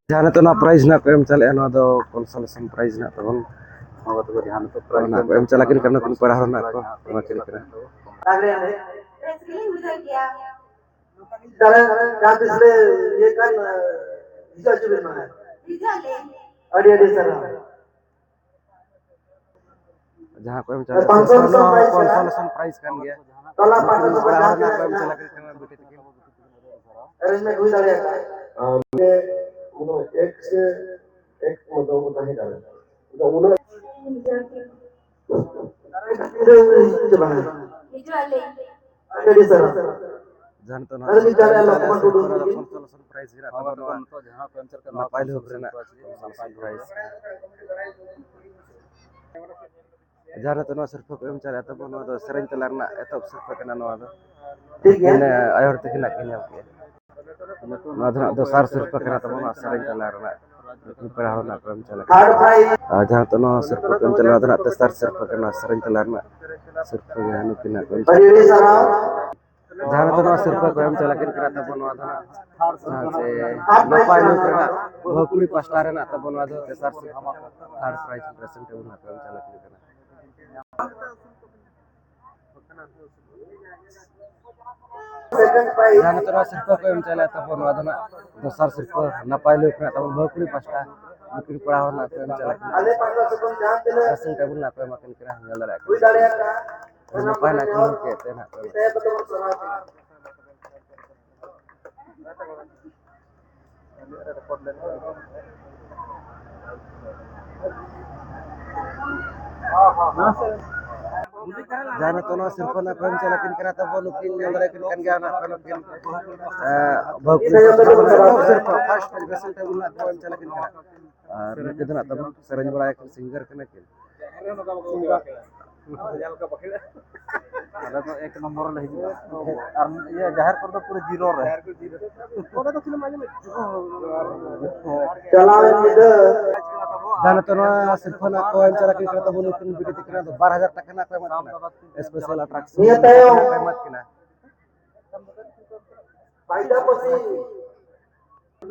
ᱡᱟᱦᱟᱸ ᱱᱤᱛᱚᱜ ᱱᱚᱣᱟ prize ᱱᱟᱜ ᱠᱚ ᱮᱢ ᱪᱟᱞᱟᱜᱼᱟ, ᱱᱚᱣᱟ ᱫᱚ consolation prize ᱱᱟᱜ ᱛᱟᱵᱚᱱ᱾ ᱚᱱᱟ ᱠᱚ ᱮᱢ ᱪᱟᱞᱟᱜ ᱠᱟᱱ ᱠᱟᱱᱟ, ᱠᱩᱲᱤ ᱯᱟᱲᱦᱟᱣ ᱨᱮᱱᱟᱜ ᱠᱚ ᱮᱢᱟ ᱠᱤᱱ ᱠᱟᱱᱟ᱾ ᱡᱟᱦᱟᱸ ᱛᱤᱥ ᱞᱮ ᱤᱭᱟᱹ ᱠᱟᱱ, ᱦᱤᱡᱩᱜ ᱟᱹᱪᱩᱨ ᱮᱢᱟᱱ᱾ ᱟᱹᱰᱤ ᱟᱹᱰᱤ ᱥᱟᱨᱦᱟᱣ᱾ ᱡᱟᱦᱟᱸ ᱠᱚ ᱮᱢ ᱪᱟᱞᱟᱜ ᱠᱟᱱᱟ, consolation prize ᱠᱟᱱᱟ᱾ Consolation prize ᱠᱟᱱ ᱜᱮᱭᱟ᱾ ᱛᱟᱞᱟ ᱯᱟᱦᱴᱟ ᱥᱮᱫ ᱯᱟᱲᱦᱟᱣ ᱡᱟᱦᱟᱸ ᱨᱮᱱᱟᱜ ᱠᱚ ᱮᱢ ᱛᱤᱱᱟᱹᱜ ᱪᱟᱞᱟᱜ ᱠᱟᱱᱟ, ᱵᱤᱴᱤ ᱛᱟᱹᱠᱤᱱ᱾ Arrangement ᱦᱩᱭ ᱫᱟᱲᱮᱭᱟᱜᱼᱟ᱾ ᱟᱢ ᱜᱮ ᱩᱱᱟᱹᱜ ᱮᱠ ᱥᱮ ᱮᱠ ᱢᱚᱛᱚ ᱠᱚ ᱛᱟᱦᱮᱸ ᱠᱟᱱᱟ᱾ ᱟᱫᱚ ᱩᱱᱟᱹᱜ ᱦᱤᱡᱩᱜ ᱟᱞᱮ᱾ ᱟᱹᱰᱤ ᱥᱟᱨᱦᱟᱣ᱾ ᱡᱟᱦᱟᱸ ᱱᱤᱛᱚᱜ ᱟᱨ ᱢᱤᱫ ᱫᱷᱟᱣ ᱱᱚᱣᱟ ᱞᱚᱠᱠᱷᱚᱬ ᱴᱩᱰᱩ ᱱᱟᱯᱟᱭ ᱞᱩᱠ ᱨᱮᱱᱟᱜ ᱱᱟᱯᱟᱭ ᱞᱩᱠ ᱨᱮᱱᱟᱜ ᱠᱚ ᱮᱢ ᱪᱟᱞᱟᱜ ᱠᱟᱱᱟ᱾ ᱡᱟᱦᱟᱸ ᱨᱮ ᱱᱚᱣᱟ ᱥᱤᱨᱯᱟᱹ ᱠᱚ ᱮᱢ ᱪᱟᱞᱟᱜ ᱛᱟᱵᱚᱱ, ᱱᱚᱣᱟ ᱫᱚ ᱥᱮᱨᱮᱧ ᱛᱟᱞᱟ ᱨᱮᱱᱟᱜ ᱮᱛᱚᱦᱚᱵ ᱥᱤᱨᱯᱟᱹ ᱠᱟᱱᱟ᱾ ᱱᱚᱣᱟ ᱫᱚ ᱴᱷᱤᱠ ᱜᱮᱭᱟ᱾ ᱟᱹᱠᱤᱱ ᱟᱭᱳ ᱦᱚᱲ ᱛᱟᱹᱠᱤᱱᱟᱜ ᱠᱤᱱ ᱧᱟᱢ ᱠᱮᱜᱼᱟ᱾ ᱱᱚᱣᱟ ᱫᱚ ᱦᱟᱸᱜ ᱫᱚᱥᱟᱨ ᱥᱤᱨᱯᱟᱹ ᱠᱟᱱᱟ ᱛᱟᱵᱚᱱ, ᱱᱚᱣᱟ ᱥᱮᱨᱮᱧ ᱛᱟᱞᱟ ᱨᱮᱱᱟᱜ ᱱᱩᱠᱤᱱ ᱯᱮᱲᱟ ᱦᱚᱲ ᱱᱟᱜ ᱠᱚ ᱮᱢ ᱪᱟᱞᱟᱜ ᱠᱟᱱᱟ᱾ ᱟᱨ ᱡᱟᱦᱟᱸ ᱫᱚ ᱱᱚᱣᱟ ᱥᱤᱨᱯᱟᱹ ᱠᱚ ᱮᱢ ᱪᱟᱞᱟᱜ, ᱱᱚᱣᱟ ᱫᱚ ᱦᱟᱸᱜ ᱛᱮᱥᱟᱨ ᱥᱤᱨᱯᱟᱹ ᱠᱟᱱᱟ, ᱥᱮᱨᱮᱧ ᱛᱟᱞᱟ ᱨᱮᱱᱟᱜ ᱥᱤᱨᱯᱟᱹ ᱜᱮ ᱱᱩᱠᱤᱱ ᱱᱟᱜ ᱠᱚ ᱮᱢ ᱪᱟᱞᱟᱜ ᱠᱟᱱᱟ᱾ ᱡᱟᱦᱟᱸ ᱨᱮᱫᱚ ᱱᱚᱣᱟ ᱥᱤᱨᱯᱟᱹ ᱠᱚ ᱮᱢ ᱪᱟᱞᱟᱜ ᱠᱟᱱᱟ ᱛᱟᱵᱚᱱ, ᱱᱚᱣᱟ ᱫᱚ ᱦᱟᱸᱜ ᱥᱮ ᱱᱟᱯᱟᱭ ᱞᱩᱠ ᱨᱮᱱᱟᱜ ᱵᱟᱹᱦᱩ ᱠᱩᱲᱤ ᱯᱟᱥᱴᱟ ᱨᱮᱱᱟᱜ ᱛᱟᱵᱚᱱ, ᱱᱚᱣᱟ ᱫᱚ ᱛᱮᱥᱟᱨ ᱥᱤᱨᱯᱟᱹ, third prize dressing table ᱱᱟᱜ ᱠᱚ ᱮᱢ ᱪᱟᱞᱟᱜ ᱠᱟᱱᱟ᱾ ᱡᱟᱦᱟᱸ ᱱᱤᱛᱚᱜ ᱱᱚᱣᱟ ᱥᱤᱨᱯᱟᱹ ᱠᱚ ᱮᱢ ᱪᱟᱞᱟᱜ ᱛᱟᱵᱚᱱ, ᱱᱚᱣᱟ ᱫᱚ ᱦᱟᱸᱜ ᱫᱚᱥᱟᱨ ᱥᱤᱨᱯᱟᱹ ᱱᱟᱯᱟᱭ ᱞᱩᱠ ᱨᱮᱱᱟᱜ ᱛᱟᱵᱚᱱ, ᱵᱟᱹᱦᱩ ᱠᱩᱲᱤ ᱯᱟᱥᱴᱟ ᱱᱩᱠᱤᱱ ᱯᱮᱲᱟ ᱦᱚᱲ ᱱᱟᱜ ᱠᱚ ᱮᱢ ᱪᱟᱞᱟᱜ ᱠᱟᱱᱟ᱾ Dressing table ᱱᱟᱜ ᱠᱚ ᱮᱢᱟ ᱠᱤᱱ ᱠᱟᱱᱟ, ᱧᱮᱞ ᱫᱟᱲᱮᱭᱟᱜ ᱠᱟᱱᱟ᱾ ᱱᱟᱯᱟᱭ ᱱᱟᱜ ᱠᱤᱱ ᱞᱩᱠ ᱮᱫ ᱛᱮ ᱱᱟᱜ ᱠᱚ ᱮᱢᱟ ᱠᱤᱱ ᱠᱟᱱᱟ᱾ ᱡᱟᱦᱟᱸ ᱱᱤᱛᱚᱜ ᱱᱚᱣᱟ ᱥᱤᱨᱯᱟᱹ ᱱᱟᱜ ᱠᱚ ᱮᱢ ᱪᱟᱞᱟᱜ ᱠᱤᱱ ᱠᱟᱱᱟ ᱛᱟᱵᱚᱱ, ᱱᱩᱠᱤᱱ ᱧᱮᱞ ᱫᱟᱲᱮ ᱠᱤᱱ ᱠᱟᱱ ᱜᱮᱭᱟ, ᱱᱟᱜ ᱠᱚ ᱱᱩᱠᱤᱱ, ᱮ, ᱵᱟᱹᱦᱩ ᱠᱩᱲᱤ ᱥᱤᱨᱯᱟᱹ, first generation table ᱱᱟᱜ ᱠᱚ ᱮᱢ ᱪᱟᱞᱟᱜ ᱠᱤᱱ ᱠᱟᱱᱟ᱾ ᱟᱨ ᱱᱩᱠᱤᱱ ᱫᱚ ᱱᱟᱜ ᱛᱟᱵᱚᱱ ᱥᱮᱨᱮᱧ ᱵᱟᱲᱟᱭᱟᱠᱤᱱ, singer ᱠᱟᱱᱟ ᱠᱤᱱ᱾ ᱟᱞᱮ ᱫᱚ ᱮᱠ ᱱᱚᱢᱵᱚᱨ ᱨᱮᱞᱮ ᱦᱤᱡᱩᱜᱼᱟ᱾ ᱟᱨ ᱤᱭᱟᱹ ᱡᱟᱦᱮᱨ ᱠᱚᱨᱮ ᱫᱚ ᱯᱩᱨᱟᱹ zero ᱨᱮ᱾ ᱪᱟᱞᱟᱣᱮᱱ ᱧᱤᱫᱟᱹ᱾ ᱡᱟᱦᱟᱸ ᱱᱤᱛᱚᱜ ᱱᱚᱣᱟ ᱥᱤᱨᱯᱟᱹ ᱱᱟᱜ ᱠᱚ ᱮᱢ ᱪᱟᱞᱟᱜ ᱠᱟᱱᱟ ᱛᱟᱵᱚᱱ, ᱱᱩᱠᱤᱱ ᱵᱤᱴᱤ ᱛᱟᱹᱠᱤᱱ ᱫᱚ ᱵᱟᱨ ᱦᱟᱡᱟᱨ ᱴᱟᱠᱟ ᱱᱟᱜ ᱠᱚ ᱮᱢᱟ ᱠᱤᱱᱟ᱾ Special attraction ᱱᱤᱭᱟᱹ ᱛᱟᱭᱚᱢ ᱠᱚ ᱮᱢᱟ ᱠᱤᱱᱟ᱾ ᱯᱟᱭᱡᱟᱯᱚᱥᱤ᱾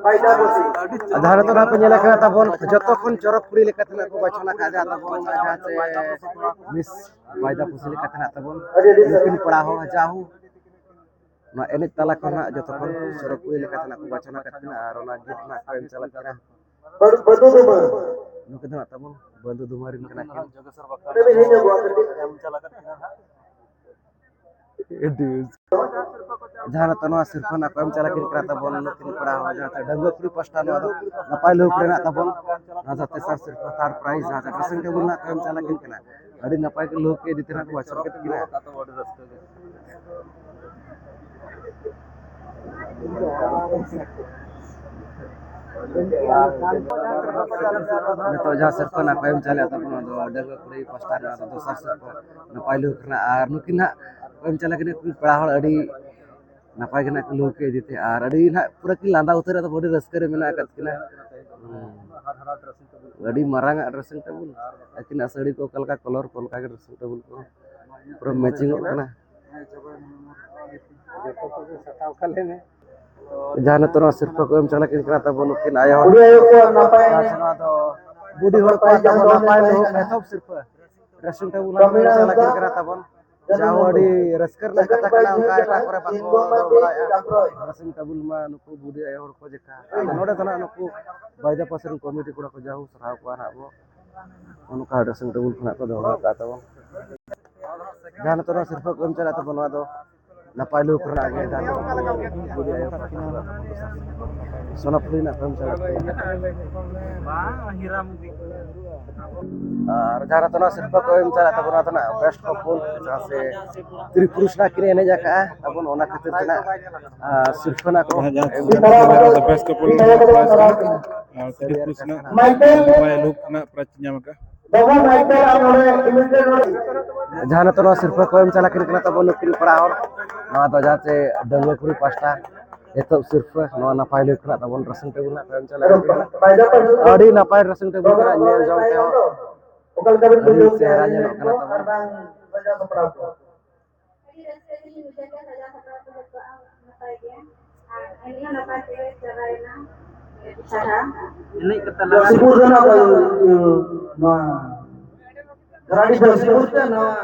ᱡᱟᱦᱟᱸ ᱨᱮᱫᱚ ᱱᱟᱦᱟᱜ ᱯᱮ ᱧᱮᱞ ᱟᱠᱟᱫ ᱛᱟᱵᱚᱱ, ᱡᱚᱛᱚ ᱠᱷᱚᱱ ᱪᱚᱨᱚᱠ ᱠᱩᱲᱤ ᱞᱮᱠᱟᱛᱮ ᱱᱟᱜ ᱠᱚ ᱵᱟᱪᱷᱚᱱ ᱟᱠᱟᱫ ᱡᱟᱦᱟᱸ ᱛᱟᱵᱚᱱ, ᱡᱟᱦᱟᱸ ᱪᱮ ᱢᱤᱥ ᱵᱟᱭᱫᱟ ᱯᱩᱥᱤ ᱞᱮᱠᱟᱛᱮ ᱱᱟᱜ ᱛᱟᱵᱚᱱ, ᱱᱩᱠᱤᱱ ᱠᱚᱲᱟ ᱦᱚᱸ ᱡᱟᱦᱩ ᱱᱚᱣᱟ ᱮᱱᱮᱡ ᱛᱟᱞᱟ ᱠᱷᱚᱱ ᱱᱟᱜ ᱡᱚᱛᱚ ᱠᱷᱚᱱ ᱪᱚᱨᱚᱠ ᱠᱩᱲᱤ ᱞᱮᱠᱟᱛᱮ ᱱᱟᱜ ᱠᱚ ᱵᱟᱪᱷᱚᱱ ᱟᱠᱟᱫ ᱠᱤᱱᱟ ᱟᱨ ᱚᱱᱟ ᱜᱤᱯᱷᱴ ᱱᱟᱜ ᱠᱚ ᱮᱢ ᱪᱟᱞᱟᱜ ᱠᱟᱱᱟ᱾ ᱱᱩᱠᱤᱱ ᱫᱚ ᱱᱟᱜ ᱛᱟᱵᱚᱱ ᱵᱟᱹᱱᱫᱩ ᱫᱩᱢᱟᱹᱨᱤᱱ ᱠᱟᱱᱟ ᱠᱤᱱ᱾ ᱡᱟᱦᱟᱸ ᱱᱤᱛᱚᱜ ᱱᱚᱣᱟ ᱥᱤᱨᱯᱷᱟᱹ ᱱᱟᱜ ᱠᱚ ᱮᱢ ᱪᱟᱞᱟᱜ ᱠᱤᱱ ᱠᱟᱱᱟ ᱛᱟᱵᱚᱱ, ᱱᱩᱠᱤᱱ ᱠᱚᱲᱟ ᱦᱚᱸ ᱡᱟᱦᱟᱸ ᱰᱟᱺᱜᱩᱣᱟᱹ ᱠᱩᱲᱤ ᱯᱟᱥᱴᱟ ᱱᱚᱣᱟ ᱫᱚ ᱱᱟᱯᱟᱭ ᱞᱩᱠ ᱨᱮᱱᱟᱜ ᱛᱟᱵᱚᱱ, ᱱᱚᱣᱟ ᱫᱚ ᱛᱮᱥᱟᱨ ᱥᱤᱨᱯᱷᱟᱹ, ᱛᱷᱟᱨᱰ ᱯᱨᱟᱭᱤᱡᱽ, ᱡᱟᱦᱟᱸ ᱰᱨᱮᱥᱤᱝ ᱴᱮᱵᱩᱞ ᱱᱟᱜ ᱠᱚ ᱮᱢ ᱪᱟᱞᱟᱜ ᱠᱤᱱ ᱠᱟᱱᱟ᱾ ᱟᱹᱰᱤ ᱱᱟᱯᱟᱭ ᱠᱚ ᱞᱩᱠ ᱤᱫᱤ ᱛᱮ ᱱᱟᱜ ᱠᱚ ᱵᱟᱪᱷᱚᱱ ᱠᱮᱫ ᱠᱤᱱᱟ᱾ ᱱᱤᱛᱚᱜ ᱡᱟᱦᱟᱸ ᱥᱤᱨᱯᱷᱟᱹ ᱱᱟᱜ ᱠᱚ ᱮᱢ ᱪᱟᱞᱟᱜ ᱛᱟᱵᱚᱱᱟ, ᱱᱚᱣᱟ ᱫᱚ ᱰᱟᱺᱜᱩᱣᱟᱹ ᱠᱩᱲᱤ ᱯᱟᱥᱴᱟ ᱨᱮᱱᱟᱜ ᱫᱚ ᱫᱚᱥᱟᱨ ᱥᱤᱨᱯᱷᱟᱹ ᱱᱟᱯᱟᱭ ᱞᱩᱠ ᱨᱮᱱᱟᱜ, ᱟᱨ ᱱᱩᱠᱤᱱ ᱱᱟᱜ ᱠᱚ ᱮᱢ ᱪᱟᱞᱟᱜ ᱠᱤᱱᱟ ᱠᱩᱲᱤ ᱯᱮᱲᱟ ᱦᱚᱲ ᱟᱹᱰᱤ ᱱᱟᱯᱟᱭ ᱜᱮ ᱱᱟᱜ ᱠᱚ ᱞᱩᱠ ᱤᱫᱤ ᱛᱮ, ᱟᱨ ᱟᱹᱰᱤ ᱱᱟᱜ ᱯᱩᱨᱟᱹ ᱠᱤᱱ ᱞᱟᱸᱫᱟ ᱩᱛᱟᱹᱨ ᱮᱫᱟ, ᱟᱹᱰᱤ ᱨᱟᱹᱥᱠᱟᱹ ᱨᱮ ᱢᱮᱱᱟᱜ ᱟᱠᱟᱫ ᱠᱤᱱᱟ᱾ ᱦᱩᱸ᱾ ᱟᱹᱰᱤ ᱢᱟᱨᱟᱝ ᱟᱜ ᱰᱨᱮᱥᱤᱝ ᱴᱮᱵᱩᱞ, ᱟᱹᱠᱤᱱᱟᱜ ᱥᱟᱹᱲᱤ ᱠᱚ ᱚᱠᱟ ᱞᱮᱠᱟ ᱠᱚᱞᱚᱨ ᱠᱚ ᱚᱱᱠᱟ ᱜᱮ ᱰᱨᱮᱥᱤᱝ ᱴᱮᱵᱩᱞ ᱠᱚ ᱯᱩᱨᱟᱹ ᱢᱮᱪᱤᱝᱚᱜ ᱠᱟᱱᱟ᱾ ᱡᱟᱦᱟᱸ ᱱᱤᱛᱚᱜ ᱱᱚᱣᱟ ᱥᱤᱨᱯᱷᱟᱹ ᱠᱚ ᱮᱢ ᱪᱟᱞᱟᱜ ᱠᱤᱱ ᱠᱟᱱᱟ ᱛᱟᱵᱚᱱ ᱱᱩᱠᱤᱱ ᱟᱭᱳ ᱦᱚᱲ᱾ ᱱᱚᱣᱟ ᱫᱚ ᱵᱩᱰᱷᱤ ᱦᱚᱲ ᱠᱚᱣᱟᱜ ᱛᱟᱵᱚᱱ ᱱᱟᱯᱟᱭ ᱞᱩᱠ ᱮᱛᱚᱦᱚᱵ ᱥᱤᱨᱯᱷᱟᱹ᱾ ᱰᱨᱮᱥᱤᱝ ᱴᱮᱵᱩᱞ ᱦᱚᱸ ᱮᱢ ᱪᱟᱞᱟᱜ ᱠᱤᱱ ᱠᱟᱱᱟ ᱛᱟᱵᱚᱱ᱾ ᱡᱟᱦᱟᱸ ᱟᱹᱰᱤ ᱨᱟᱹᱥᱠᱟᱹ ᱨᱮᱱᱟᱜ ᱠᱟᱛᱷᱟ ᱠᱟᱱᱟ, ᱚᱱᱠᱟ ᱮᱴᱟᱜ ᱠᱚᱨᱮ ᱵᱟᱠᱚ ᱫᱚᱦᱚ ᱵᱟᱲᱟᱭᱮᱫᱼᱟ᱾ ᱰᱨᱮᱥᱤᱝ ᱴᱮᱵᱩᱞ ᱢᱟ ᱱᱩᱠᱩ ᱵᱩᱰᱷᱤ ᱟᱭᱳ ᱦᱚᱲ ᱠᱚ ᱡᱮᱠᱷᱟ᱾ ᱟᱫᱚ ᱱᱚᱰᱮ ᱫᱚ ᱱᱟᱜ ᱱᱩᱠᱩ ᱵᱟᱭᱫᱟ ᱯᱟᱥᱮ ᱨᱮᱱ ᱠᱚᱢᱤᱴᱤ ᱠᱚᱲᱟ ᱠᱚ ᱡᱟᱦᱳ ᱥᱟᱨᱦᱟᱣ ᱠᱚᱣᱟ ᱱᱟᱜ ᱵᱚ᱾ ᱱᱚᱜᱼᱚ ᱱᱚᱝᱠᱟ ᱰᱨᱮᱥᱤᱝ ᱴᱮᱵᱩᱞ ᱠᱷᱚᱱᱟᱜ ᱠᱚ ᱫᱚᱦᱚ ᱟᱠᱟᱫ ᱛᱟᱵᱚᱱ᱾ ᱡᱟᱦᱟᱸ ᱱᱤᱛᱚᱜ ᱱᱚᱣᱟ ᱥᱤᱨᱯᱷᱟᱹ ᱠᱚ ᱮᱢ ᱪᱟᱞᱟᱜ ᱛᱟᱵᱚᱱ, ᱱᱚᱣᱟ ᱫᱚ ᱱᱟᱯᱟᱭ ᱞᱩᱠ ᱨᱮᱱᱟᱜ ᱜᱮ ᱡᱟᱦᱟᱸ ᱫᱚ ᱥᱳᱱᱟᱯᱷᱩᱞᱤ ᱨᱮᱱᱟᱜ ᱠᱚ ᱮᱢ ᱪᱟᱞᱟᱜ ᱛᱟᱵᱚᱱ᱾ ᱟᱨ ᱡᱟᱦᱟᱸ ᱱᱤᱛᱚᱜ ᱱᱚᱣᱟ ᱥᱤᱨᱯᱷᱟᱹ ᱠᱚ ᱮᱢ ᱪᱟᱞᱟᱜ ᱛᱟᱵᱚᱱᱟ, ᱚᱱᱟ ᱫᱚ ᱱᱟᱜ ᱵᱮᱥᱴ ᱠᱟᱯᱚᱞ, ᱡᱟᱦᱟᱸ ᱥᱮ ᱛᱨᱤ ᱯᱩᱨᱩᱥ ᱱᱟᱜ ᱠᱤᱱ ᱮᱱᱮᱡ ᱟᱠᱟᱫᱼᱟ ᱛᱟᱵᱚᱱ, ᱚᱱᱟ ᱠᱷᱟᱹᱛᱤᱨ ᱛᱮ ᱱᱟᱜ, ᱟᱨ ᱥᱤᱨᱯᱷᱟᱹ ᱱᱟᱜ ᱠᱚ ᱡᱟᱦᱟᱸ ᱮᱢ ᱪᱟᱞᱟᱜ ᱛᱟᱵᱚᱱᱟ᱾ ᱵᱮᱥᱴ ᱠᱟᱯᱚᱞ ᱨᱮᱱᱟᱜ ᱯᱨᱟᱭᱤᱡᱽ ᱠᱟᱱᱟ, ᱟᱨ ᱛᱨᱤ ᱯᱩᱨᱩᱥ ᱨᱮᱱᱟᱜ ᱱᱟᱯᱟᱭ ᱞᱩᱠ ᱨᱮᱱᱟᱜ ᱯᱨᱟᱭᱤᱡᱽ ᱧᱟᱢ ᱟᱠᱟᱫᱼᱟ᱾ ᱡᱟᱦᱟᱸ ᱱᱤᱛᱚᱜ ᱱᱚᱣᱟ ᱥᱤᱨᱯᱷᱟᱹ ᱠᱚ ᱮᱢ ᱪᱟᱞᱟᱜ ᱠᱤᱱ ᱠᱟᱱᱟ ᱛᱟᱵᱚᱱ ᱱᱩᱠᱤᱱ ᱠᱚᱲᱟ ᱦᱚᱲ, ᱱᱚᱣᱟ ᱫᱚ ᱡᱟᱦᱟᱸ ᱪᱮ ᱰᱟᱺᱜᱩᱣᱟᱹ ᱠᱩᱲᱤ ᱯᱟᱥᱴᱟ ᱮᱛᱚᱦᱚᱵ ᱥᱤᱨᱯᱷᱟᱹ, ᱱᱚᱣᱟ ᱱᱟᱯᱟᱭ ᱞᱩᱠ ᱨᱮᱱᱟᱜ ᱛᱟᱵᱚᱱ ᱰᱨᱮᱥᱤᱝ ᱴᱮᱵᱩᱞ ᱨᱮᱱᱟᱜ ᱠᱚ ᱮᱢ ᱪᱟᱞᱟᱜ ᱠᱟᱱᱟ᱾ ᱟᱹᱰᱤ ᱱᱟᱯᱟᱭ ᱰᱨᱮᱥᱤᱝ ᱴᱮᱵᱩᱞ ᱠᱟᱱᱟ, ᱧᱮᱞ ᱡᱚᱝ ᱛᱮᱦᱚᱸ ᱟᱹᱰᱤ ᱪᱮᱦᱨᱟ ᱧᱮᱞᱚᱜ ᱠᱟᱱᱟ ᱛᱟᱵᱚᱱ᱾ ᱟᱹᱰᱤ ᱨᱟᱹᱥᱠᱟᱹ ᱜᱮᱞᱤᱧ ᱵᱩᱡᱷᱟᱹᱣ ᱠᱮᱫᱟ, ᱥᱟᱡᱟᱣ ᱥᱟᱯᱲᱟᱣ ᱠᱚ ᱡᱚᱛᱚᱣᱟᱜ ᱱᱟᱯᱟᱭ ᱜᱮᱭᱟ᱾ ᱮᱱᱮᱡ ᱦᱚᱸ ᱱᱟᱯᱟᱭ ᱛᱮᱜᱮ ᱪᱟᱵᱟᱭᱮᱱᱟ᱾ ᱥᱟᱨᱦᱟᱣ᱾ ᱮᱱᱮᱡ ᱠᱟᱛᱮ ᱞᱟᱦᱟ ᱡᱚᱥᱤᱯᱩᱨ ᱫᱚ ᱱᱚᱣᱟ, ᱱᱚᱣᱟ ᱜᱷᱟᱨᱟᱰᱤ ᱡᱚᱥᱤᱯᱩᱨ ᱛᱮ ᱱᱚᱣᱟ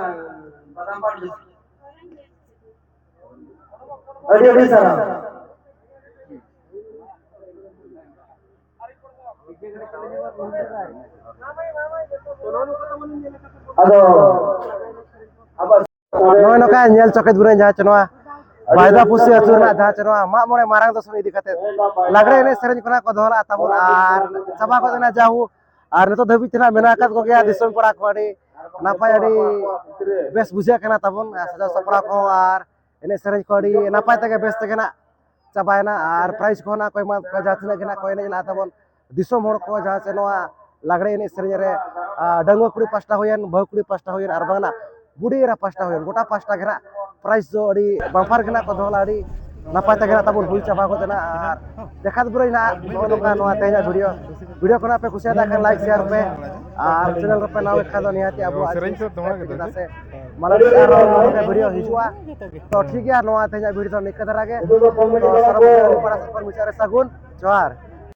ᱵᱟᱫᱟᱢ ᱯᱟᱲ ᱰᱤᱥᱴᱨᱤᱠᱴ᱾ ᱟᱹᱰᱤ ᱟᱹᱰᱤ ᱥᱟᱨᱦᱟᱣ᱾ ᱟᱫᱚ ᱟᱵᱚ ᱱᱚᱜᱼᱚᱭ ᱱᱚᱝᱠᱟ ᱧᱮᱞ ᱪᱚᱠᱮᱫ ᱵᱚᱱᱟᱹᱧ ᱡᱟᱦᱟᱸ ᱪᱮ ᱱᱚᱣᱟ ᱵᱟᱭᱫᱟ ᱯᱩᱥᱤ ᱟᱹᱛᱩ ᱨᱮᱱᱟᱜ ᱡᱟᱦᱟᱸ ᱪᱮ ᱱᱚᱣᱟ ᱢᱟᱜ ᱢᱚᱬᱮ ᱢᱟᱨᱟᱝ ᱫᱚᱥᱚᱱ ᱤᱫᱤ ᱠᱟᱛᱮ ᱞᱟᱜᱽᱲᱮ ᱮᱱᱮᱡ ᱥᱮᱨᱮᱧ ᱠᱷᱚᱱᱟᱜ ᱠᱚ ᱫᱚᱦᱚ ᱞᱟᱜᱼᱟ ᱛᱟᱵᱚᱱ ᱟᱨ ᱪᱟᱵᱟ ᱜᱚᱫ ᱮᱱᱟ ᱡᱟᱦᱩ᱾ ᱟᱨ ᱱᱤᱛᱚᱜ ᱫᱷᱟᱹᱵᱤᱡ ᱛᱮ ᱱᱟᱜ ᱢᱮᱱᱟᱜ ᱟᱠᱟᱫ ᱠᱚᱜᱮᱭᱟ ᱫᱤᱥᱚᱢ ᱯᱟᱲᱟ ᱠᱚ ᱟᱹᱰᱤ ᱱᱟᱯᱟᱭ, ᱟᱹᱰᱤ ᱵᱮᱥ ᱵᱩᱡᱷᱟᱹᱜ ᱠᱟᱱᱟ ᱛᱟᱵᱚᱱ ᱟᱨ ᱥᱟᱡᱟᱣ ᱥᱟᱯᱲᱟᱣ ᱠᱚᱦᱚᱸ ᱟᱨ ᱮᱱᱮᱡ ᱥᱮᱨᱮᱧ ᱠᱚ ᱟᱹᱰᱤ ᱱᱟᱯᱟᱭ ᱛᱮᱜᱮ ᱵᱮᱥ ᱛᱮᱜᱮ ᱱᱟᱜ ᱪᱟᱵᱟᱭᱮᱱᱟ᱾ ᱟᱨ ᱯᱨᱟᱭᱤᱡᱽ ᱠᱚᱦᱚᱸ ᱱᱟᱜ ᱠᱚ ᱮᱢᱟ ᱠᱚᱣᱟ ᱡᱟᱦᱟᱸ ᱛᱤᱱᱟᱹᱜ ᱜᱮ ᱱᱟᱜ ᱠᱚ ᱮᱱᱮᱡ ᱞᱟᱜᱼᱟ ᱛᱟᱵᱚᱱ ᱫᱤᱥᱚᱢ ᱦᱚᱲ ᱠᱚ ᱡᱟᱦᱟᱸ ᱪᱮ ᱱᱚᱣᱟ ᱞᱟᱜᱽᱲᱮ ᱮᱱᱮᱡ ᱥᱮᱨᱮᱧ ᱨᱮ, ᱟᱨ ᱰᱟᱺᱜᱩᱣᱟᱹ ᱠᱩᱲᱤ ᱯᱟᱥᱴᱟ ᱦᱩᱭᱮᱱ, ᱵᱟᱹᱦᱩ ᱠᱩᱲᱤ ᱯᱟᱥᱴᱟ ᱦᱩᱭᱮᱱ, ᱟᱨ ᱵᱟᱝ ᱱᱟᱜ ᱵᱩᱰᱷᱤ ᱮᱨᱟ ᱯᱟᱥᱴᱟ ᱦᱩᱭᱮᱱ, ᱜᱚᱴᱟ ᱯᱟᱥᱴᱟ ᱜᱮ ᱱᱟᱜ ᱯᱨᱟᱭᱤᱡᱽ ᱫᱚ ᱟᱹᱰᱤ ᱵᱟᱢᱯᱟᱨ ᱜᱮ ᱱᱟᱜ ᱠᱚ ᱫᱚᱦᱚ ᱞᱮᱫᱼᱟ᱾ ᱟᱹᱰᱤ ᱱᱟᱯᱟᱭ ᱛᱮᱜᱮ ᱱᱟᱜ ᱛᱟᱵᱚᱱ ᱦᱩᱭ ᱪᱟᱵᱟ ᱜᱚᱫ ᱮᱱᱟ᱾ ᱟᱨ ᱫᱮᱠᱷᱟ ᱫᱚ ᱵᱚᱞᱮ ᱱᱟᱜ ᱱᱚᱜᱼᱚ ᱱᱚᱝᱠᱟ ᱱᱚᱣᱟ ᱛᱮᱦᱮᱧᱟᱜ ᱵᱷᱤᱰᱤᱭᱳ᱾ ᱵᱷᱤᱰᱤᱭᱳ ᱠᱷᱚᱱᱟᱜ ᱯᱮ ᱠᱩᱥᱤᱭᱟᱫᱟ ᱠᱷᱟᱱ ᱞᱟᱭᱤᱠ ᱥᱮᱭᱟᱨ ᱯᱮ, ᱟᱨ ᱪᱮᱱᱮᱞ ᱨᱮᱯᱮ ᱱᱟᱣᱟ ᱠᱷᱟᱱ ᱫᱚ ᱱᱤᱦᱟᱹᱛ ᱟᱵᱚᱣᱟᱜ ᱪᱮᱫᱟᱜ ᱥᱮ ᱢᱟᱞᱚᱴ ᱟᱨ ᱱᱚᱝᱠᱟ ᱵᱷᱤᱰᱤᱭᱳ ᱦᱤᱡᱩᱜᱼᱟ᱾ ᱛᱚ ᱴᱷᱤᱠ ᱜᱮᱭᱟ, ᱱᱚᱣᱟ ᱛᱮᱦᱮᱧᱟᱜ ᱵᱷᱤᱰᱤᱭᱳ ᱫᱚ ᱱᱤᱝᱠᱟᱹ ᱫᱷᱟᱨᱟ ᱜᱮ᱾ ᱛᱚ ᱥᱟᱱᱟᱢ ᱠᱚᱜᱮ ᱟᱹᱞᱤᱧ ᱯᱟᱲᱟ ᱥᱮᱫ ᱠᱷᱚᱱ ᱢᱩᱪᱟᱹᱫ ᱨᱮ ᱥᱟᱹᱜᱩᱱ ᱡᱚᱦᱟᱨ᱾